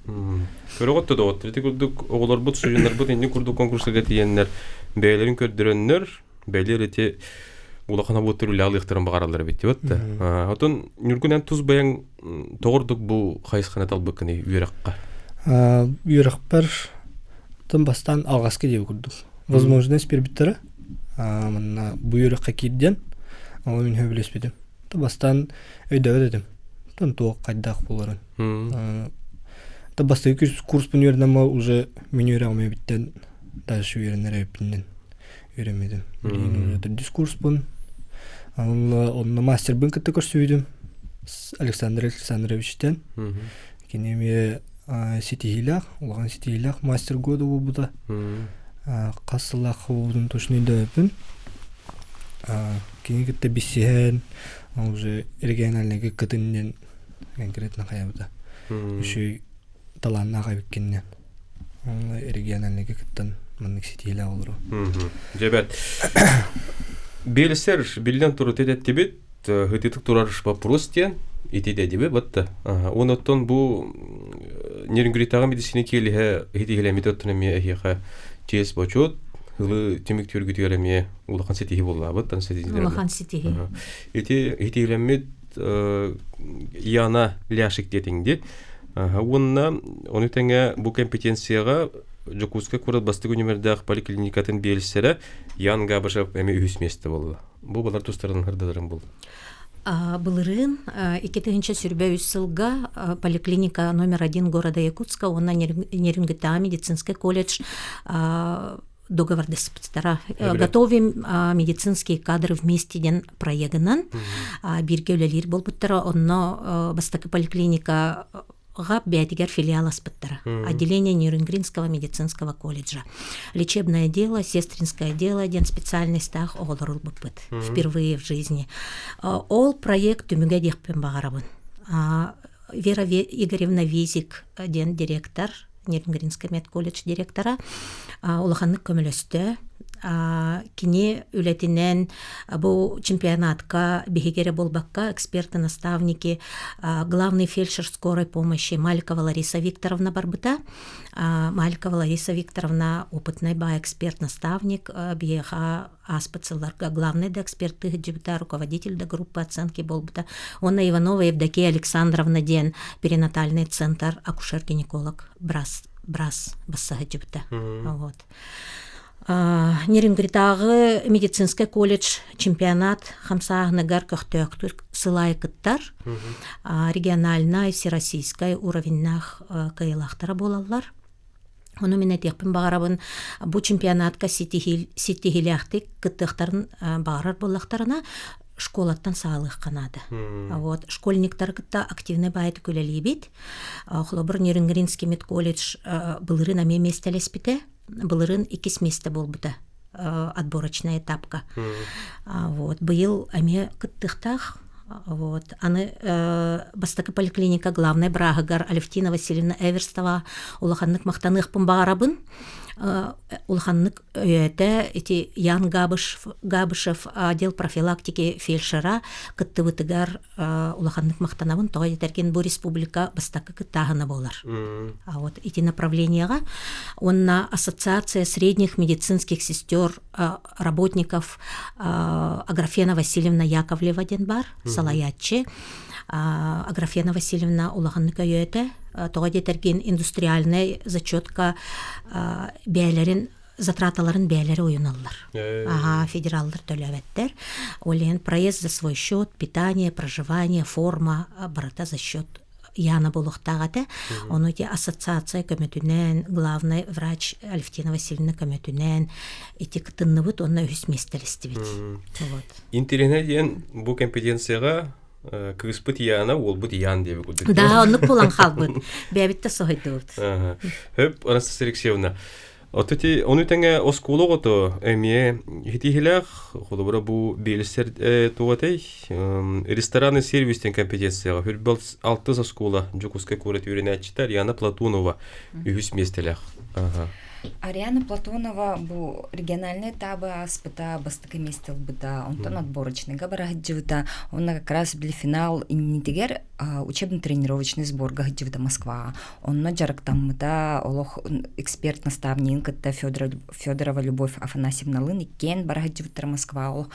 Көрөҕүт да доҕоттор, ити курдук оҕолорбут, студеннарбыт инник курдук конкурсарга тиийэннэр бэйэлэрин көрдөрөннөр, бэлиэр ити улахан обуоттар үлэ алыахтарын баҕараллар эбит диэбит да. Отон Ньургун эн тус бэйэҥ тоҕордук бу хайысханы талбыккыный үөрэххэ? Үөрэхпэр тым бастаан алҕаска диэбит курдук. Возможность биэрбиттэрэ. Манна бу үөрэххэ киирдиэн ол мин сөбүлэспитим. Бастаан өйдөөбөт этим. Тон туох хайдах буоларын. Та бастакы курспун үөрэнэн уже мин үөрэҕим эбиттэн дальше үөрэнэр эбиппиннэн үөрэммитим. Билигин уже төрдүс курспун. Онно мастербын кытта көрсүбүтүм. Александр Александровичтан. Кини эмиэ ситиһиилээх, улахан ситиһиилээх мастер года буолбута. Хас сыллаах буолбутун точно өйдөөбөппүн. Кини кытта билсиһэн, уже региональныйга кытын диэн конкретно хайабыта. Үчүгэй талааннаах эбиккиннэн. Региональныйга кыттан маннык ситиһиилээх олору. Дьэбэт. Биэлсэр биллэн турар эттибит хытытык турар вопрос диэн ити дедиби батта. Онуттан бу Нерюнгритааҕы медицина киэлиһэ хитиһилэммит оттон эмиэ эһиэхэ чиэс бочуот ылы түмүк түргүтүгэр эмиэ улахан ситиһи буоллаабыт. Улахан ситиһи. Ити хитиһилэммит Яна Ляшик диэтиҥди. Уонна ону тэҥэ бу компетенцияҕа Дьокуускай куорат бастакы нүмердээх поликлиникатын биэлсэрэ Ян Габышев эмиэ үһүс миэстэ буолла. Бу балар тустарынан ырдаларын бул. Былырыын 2023 сылга поликлиника номер один города Якутска уонна Нерюнгритааҕы медицинский колледж договордаспыттара. Готовим медицинские кадры вместе диэн проегынан бииргэ үлэлиир буолбуттара. Онно бастакы поликлиника ҕа бэйэтигэр филиал аспыттара. Отделение Нерюнгринского медицинского колледжа. Лечебное дело, сестринское дело диэн специальностаах оҕолор ылбыппыт впервые в жизни. Ол проект түмүгэ диэхпин баҕарабын. Вера Игоревна Визик диэн директор, Нерюнгринский медколледж директора улаханнык көмөлөстө. Кини үлэтинэн бу чемпионатка биһиги эрэ буолбакка эксперты-наставники главный фельдшер скорой помощи Маликова Лариса Викторовна барбыта. Маликова Лариса Викторовна опытный ба эксперт-наставник биһиэхэ ааспыт сылларга главный да эксперт сылдьыбыта, руководитель да группы оценки буолбута. Уонна Иванова Евдокия Александровна диэн перинатальный центр акушер-гинеколог брас брас басса сылдьыбыта. Вот. Нерюнгритааҕы медицинскэй колледж чемпионат хамсааһыныгар көхтөөхтүк сылай кыттар. Региональнай, всероссийскай уровеннаах кыайыылаахтара буолаллар. Ону мин этиэхпин баҕарабын, бу чемпионатка ситиһиилээхтик кыттыахтарын баҕарар буоллахтарына, школаттан саалыахха наада. Вот, школьниктары кытта активнай баайытык үлэлиибит. Холобур, Нерюнгринский медколледж былырыын эмиэ миэстэлэспитэ. Былырыын иккис миэстэ буолбута отборочная этапка. Вот, быйыл эмиэ кыттыахтаах. Вот. Аны бастакы поликлиника главнай бырааһыгар Алевтина Васильевна Эверстова улаханнык махтаныахпын баҕарабын. Улаханнык өйөөтө ити Ян Габышев, Габышев отдел профилактики фельдшера кыттыбытыгар улаханнык махтанабын. Тоҕо диэтэргин бу республика бастакы кыттааһына буолар. А вот ити направлениеҕа уонна Ассоциация средних медицинских сестер работников Аграфена Васильевна Яковлева диэн бар, салайааччы. Аграфена Васильевна улаханнык өйөөтө. Тоҕо диэтэргин индустриальнай зачетка бэйэлэрин затраталарын бэйэлэрэ уйуналлар. Ага, федераллар төлөөбөттөр. Ол иһин проезд за свой счет, питание, проживание, форма барыта за счет Яна буолуохтаах этэ. Ону ити ассоциация көмөтүнэн, главный врач Алевтина Васильевна көмөтүнэн ити кытынныбыт уонна үһүс миэстэлэстибит. Вот. Интэриэһинэй диэн бу компетенцияҕа кыыспыт Яна, уолбут Ян диэби курдук. Да, оннук буолан хаалбыт. Бэйэбит да соһуйдубут. Хөп, Анастасия Алексеевна, Отути ону тэҥэ оскуола оҕото эмиэ итиһилээх, холобура бу биэлсэр туотай рестораны сервистен компетенцияҕа хүрбэл алтыс оскуола Дьокуускай куорат үөрэнээччитэ Ариана Платонова үһүс миэстэлээх. Ариана Платонова бу региональный этабы ааспыта, бастакы миэстэ ылбыта, онтон отборочныйга бара сылдьыбыта. Онно как раз били финал иннитигэр учебно-тренировочный сборга сылдьыбыта Москваҕа. Онно дьарыктаммыта, олох эксперт-наставнигын кытта Федорова Любовь Афанасьевналыын иккиэн бара сылдьыбыттара Москваҕа. Олох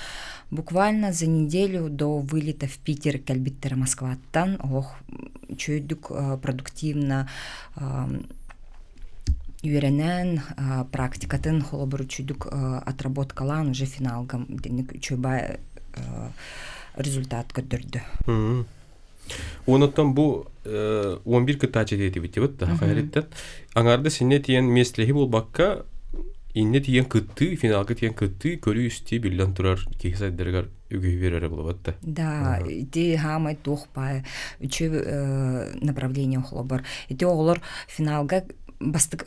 буквально за неделю до вылета в Питер кэлбиттэрэ Москваттан. Олох үчүгэйдик продуктивно үөрэнэн практикатын холобур үчүдүк отработкалаан уже финалга итинник үчүгэй результат көрдөрдө. Онуттан бу 11 кыттааччы диэтибит дебит да хайриттен. Аңарда синне тиен местлеһи болбакка инне тиен кыттыы, финалга тиен кыттыы, көрүү исти биллэн турар киһи сайдарыгар үгүһү берere болобат да. Да, ити хаамай туох баа үчү направление холобор. Ити оҕолор финалга бастык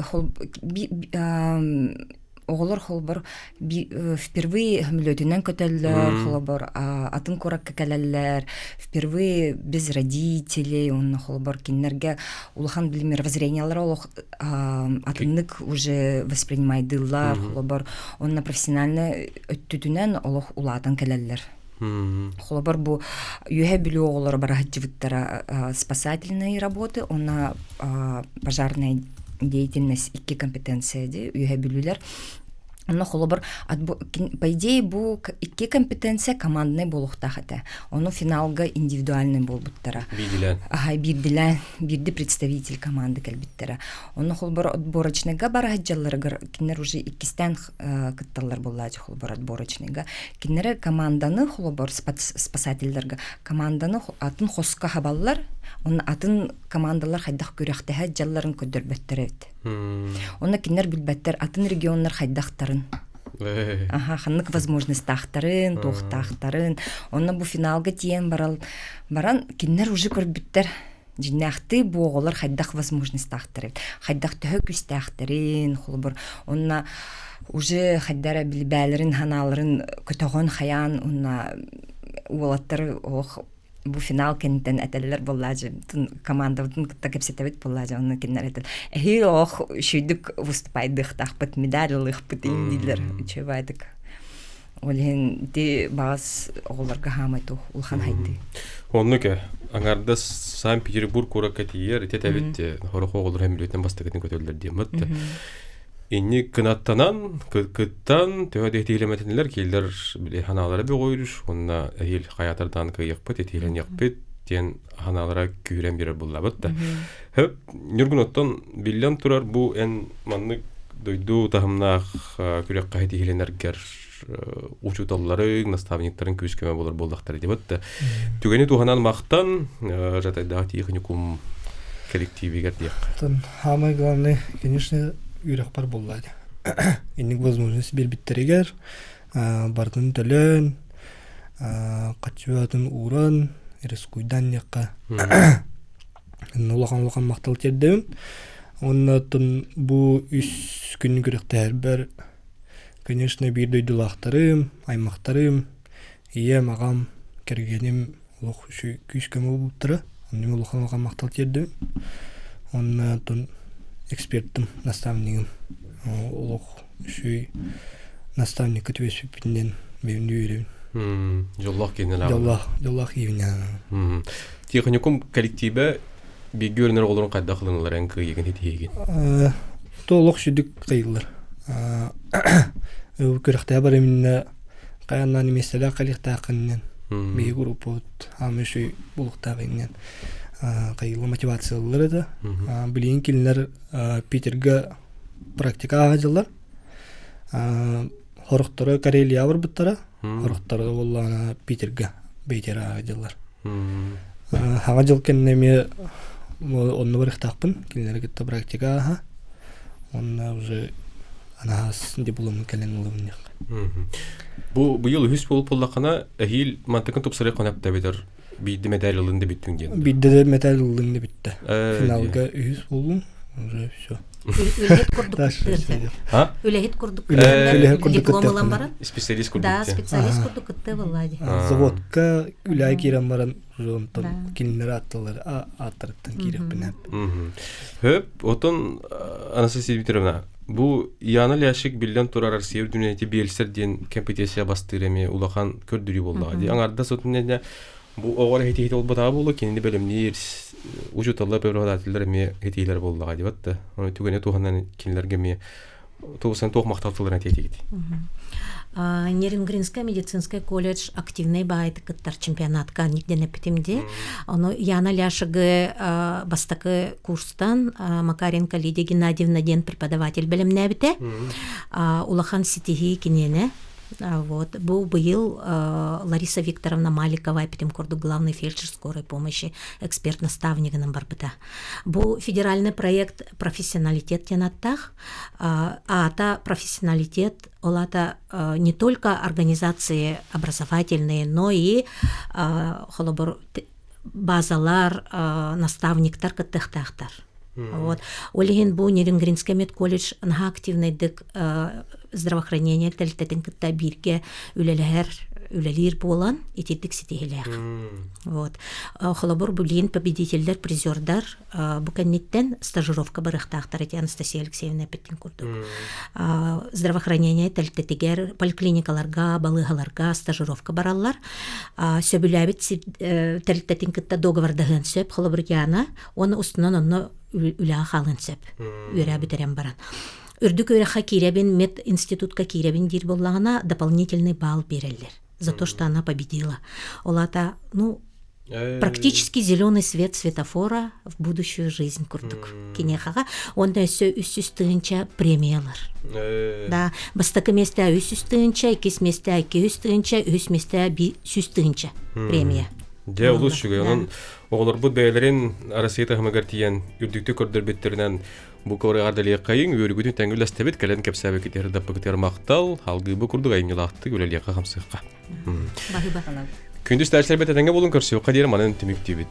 оҕолор холбор впервые хөмлөтүнэн көтөллөр, холобор атын куракка кэлэллэр, впервые без родителей, онно холобор кинилэргэ улахан били мировоззрениялар олох атыннык уже воспринимайдыыллар, холобор онно профессиональный өттүтүнэн олох улаатан кэлэллэр. Холобор бу үөһэ Бүлүү оҕолоро бараһыддьыбыттара спасательные работы, онно пожарная деятельность икки компетенция ди үөһэ Бүлүүлэр. Онно холобур по идее бу икки компетенция командный буолуохтаах этэ. Ону финалга индивидуальный буолбуттара. Биирдилээн. Аха, биирдилээн, биирди представитель команды кэлбиттэрэ. Онно холобур отборочныйга бараһыддьалларыгар кинилэр уже иккистээн кытталлар буоллаачы холобур отборочныйга. Кинилэр команданы холобур спасательларга команданы атын хоско хабаллар, онно атын командалар хайдах күрэхтэһэ дьалларын көрдөрбөттөр эбит. Онно кинилэр билбэттэр атын регионнар хайдахтарын. Аха, ханнык возможностаахтарын, туохтаахтарын. Онно бу финалга тиийэн барал, баран кинилэр уже көрбүттэр дьиҥнээхтии бу оҕолор хайдах возможностаахтар эбит, хайдах төһө күүстээхтэрин, холобур, онно уже хайдара билбээлэрин ханааларын көтөҕөн хайаан уонна уолаттар ох бу финал кэнниттэн этэллэр буоллаажы командабытын кытта кэпсэтэбит буоллаажы онно кинилэр этэл эһиил ох үчүйдүк выступайдыахтаахпыт медаль ылыахпыт иин дииллэр үчүгэй баайдык ол иһин ити баҕас оҕолорго хаамай туох улахан хайдыы Оннук э аҥардас Санкт-Петербург куоракка тиийэр ити этэбит хорох оҕолор хэмилиэтин бастакытын көтөллөр диэммит Инни кынаттанан, кыттан, төһө да итиилэмэтинилэр, киилэр били ханаалара бөҕөйүр, уонна эһиил хайаатардаан кыайыахпыт, итиилэниэхпит диэн ханаалара күүрэн биэрэр буллабыт да. Хөп, Ньургун оттон биллэн турар бу эн маннык дойду таһымнаах күрэххэ итиилэнэргэр учууталларыҥ, наставниктарыҥ күүс-көмө буолар буоллахтара диэбит да. Түгэни туһанан махтан, Жатайдаах тиихиньукум коллективигэр диэххэ. Самое главное, конечно, үөрэхпэр буолла этэ. Инник возможность биэрбиттэригэр барытын төлөөн, хаччыбатын ууран, рискуйдан диэххэ улахан-улахан махтал тиэрдэбин. Уонна оттон бу үс күн күрэхтэһэрбэр, конечно, биир дойдулаахтарым, аймахтарым, ийэм, аҕам, кэргэним олох үчүгэй күүс-көмө буолбуттара. Онно улахан улахан махтал тиэрдэбин. Уонна оттон экспертым, наставнигым олох үчүгэй наставникка түбэспиппинэн бэйэм үөрэбин. Дьоллоох киһинэн Дьоллоох, дьоллоох киһибинэн. Техникум коллективэ бииргэ үөрэнэр оҕолорун хайдах ылыналар эн кыайыгын итиһиигин? То олох сүдүк кыайыллар. Күрэхтэһэ бар иминнэ хайаннаан миэстэлээх кэлиэхтээххиннэн биһи группабыт аамы үчүгэй булуктаах иннэн кайылла мотивациялылар этэ билигин кинилэр Питерга практика ааһа дьыллар хорохторо Карелия барбыттара хорохторо буоллаҕына Питерга Бейтер ааһа дьыллар хаҥа дьыл кэннэ эмиэ онно барыахтаахпын кинилэри кытта практика ааһа онно уже анаһаас дипломун кэлэн ылабын Бу быйыл үһүс буолуп буоллаххына, эһиил мантыкын тупсарыы хонапта эбэтэр биирдэ мэтээл ылын да бүттүҥ диэн. Биирдэ да мэтээл ыллыҥ да бүттэ. Финалга үһүс буоллум, уже все. Үлэһит курдук кыттыан Үлэһит курдук Үлэһит курдук диплом ылан баран. Специалист курдук. Да, специалист курдук кыттыы буолла дии. Заводка үлэҕэ киирэн баран уже онтон кинилэр аатталар ааттарыттан киирэхпин Хөп, отон Анастасия Викторовна, Бу Яна Ляшик биллэн турар Россия үрдүнэн ити биэлсэр диэн компетенция бастыыр эмиэ улахан көрдөрүү буоллаҕа дии. Аҥардас отун бу оҕо иһитиһит олбатаҕа буолуо кинини бэлэмниир учууталлар преподавателлэр эмиэ иһитиилэр буоллаҕа дии батта. Ону түгэни туһанан кинилэргэ эмиэ Тугусан туох махтал тылларын этиэтигит? Нерюнгринскай медицинскай колледж активнай баайты кыттар чемпионатка нигден эппитим ди. Ону Яна Ляшыгы бастакы курстан Макаренко Лидия Геннадьевна диэн преподаватель бэлэмнээбитэ. Улахан ситиһии киниэнэ. Вот. Бу быйыл Лариса Викторовна Маликова эпитим курдук главный фельдшер скорой помощи эксперт-наставнигынан барбыта. Бу федеральный проект профессионалитет диэн аттаах. Аата профессионалитет, ол аата не только организации образовательные, но и холобур базалар, наставниктар кыттыахтаахтар. Вот. Ол иһин бу Нерюнгринскай медколледж наһаа активнайдык здравоохранение тэрилтэтин кытта бииргэ үлэлэһэр үлэлиир буолан итирдик ситиһилээх. Вот. Холобур, билигин победителлэр, призердар бу кэнниттэн стажировка барыахтаахтар эти Анастасия Алексеевна эппиттин курдук. Здравоохранение тэрилтэтигэр, поликлиникаларга, балыыһаларга стажировка бараллар. Сөбүлээбит тэрилтэтин кытта договордаһыан сөп, холобур, Яна, уонна устунан онно үлэҕэ хаалыан сөп. Үөрээ бүтэрэн баран. Үрдүк үөрэххэ киирэбин, мединститутка киирэбин диир буоллаҕына, дополнительный балл биэрэллэр за то, что она победила. Ол аата, ну, практически зеленый свет светофора в будущую жизнь курдук киниэхэҕэ уонна өссө үс тыһыынча премиялар. Да, бастакы миэстэ 300 тыһыынча, иккис миэстэ 200 тыһыынча, үһүс миэстэ 100 тыһыынча премия. Дьэ, олус үчүгэй. Онон оҕолорбут бэйэлэрин Россия таһымыгар тиийэн үрдүктүк көрдөрбүттэринэн бу кыайыҥ үөрүүгүтүн тэҥҥэ үллэстэбит, кэлэн кэпсээбиккитигэр даппыкытыгар махтал, алгыыбы курдук айымньылаахтык үлэлиэххэ хамсыахха. Баһыба. Күндү истээччилэрбит этэҥҥэ буолун көрсүөххэ диэри манан түмүктүүбүт.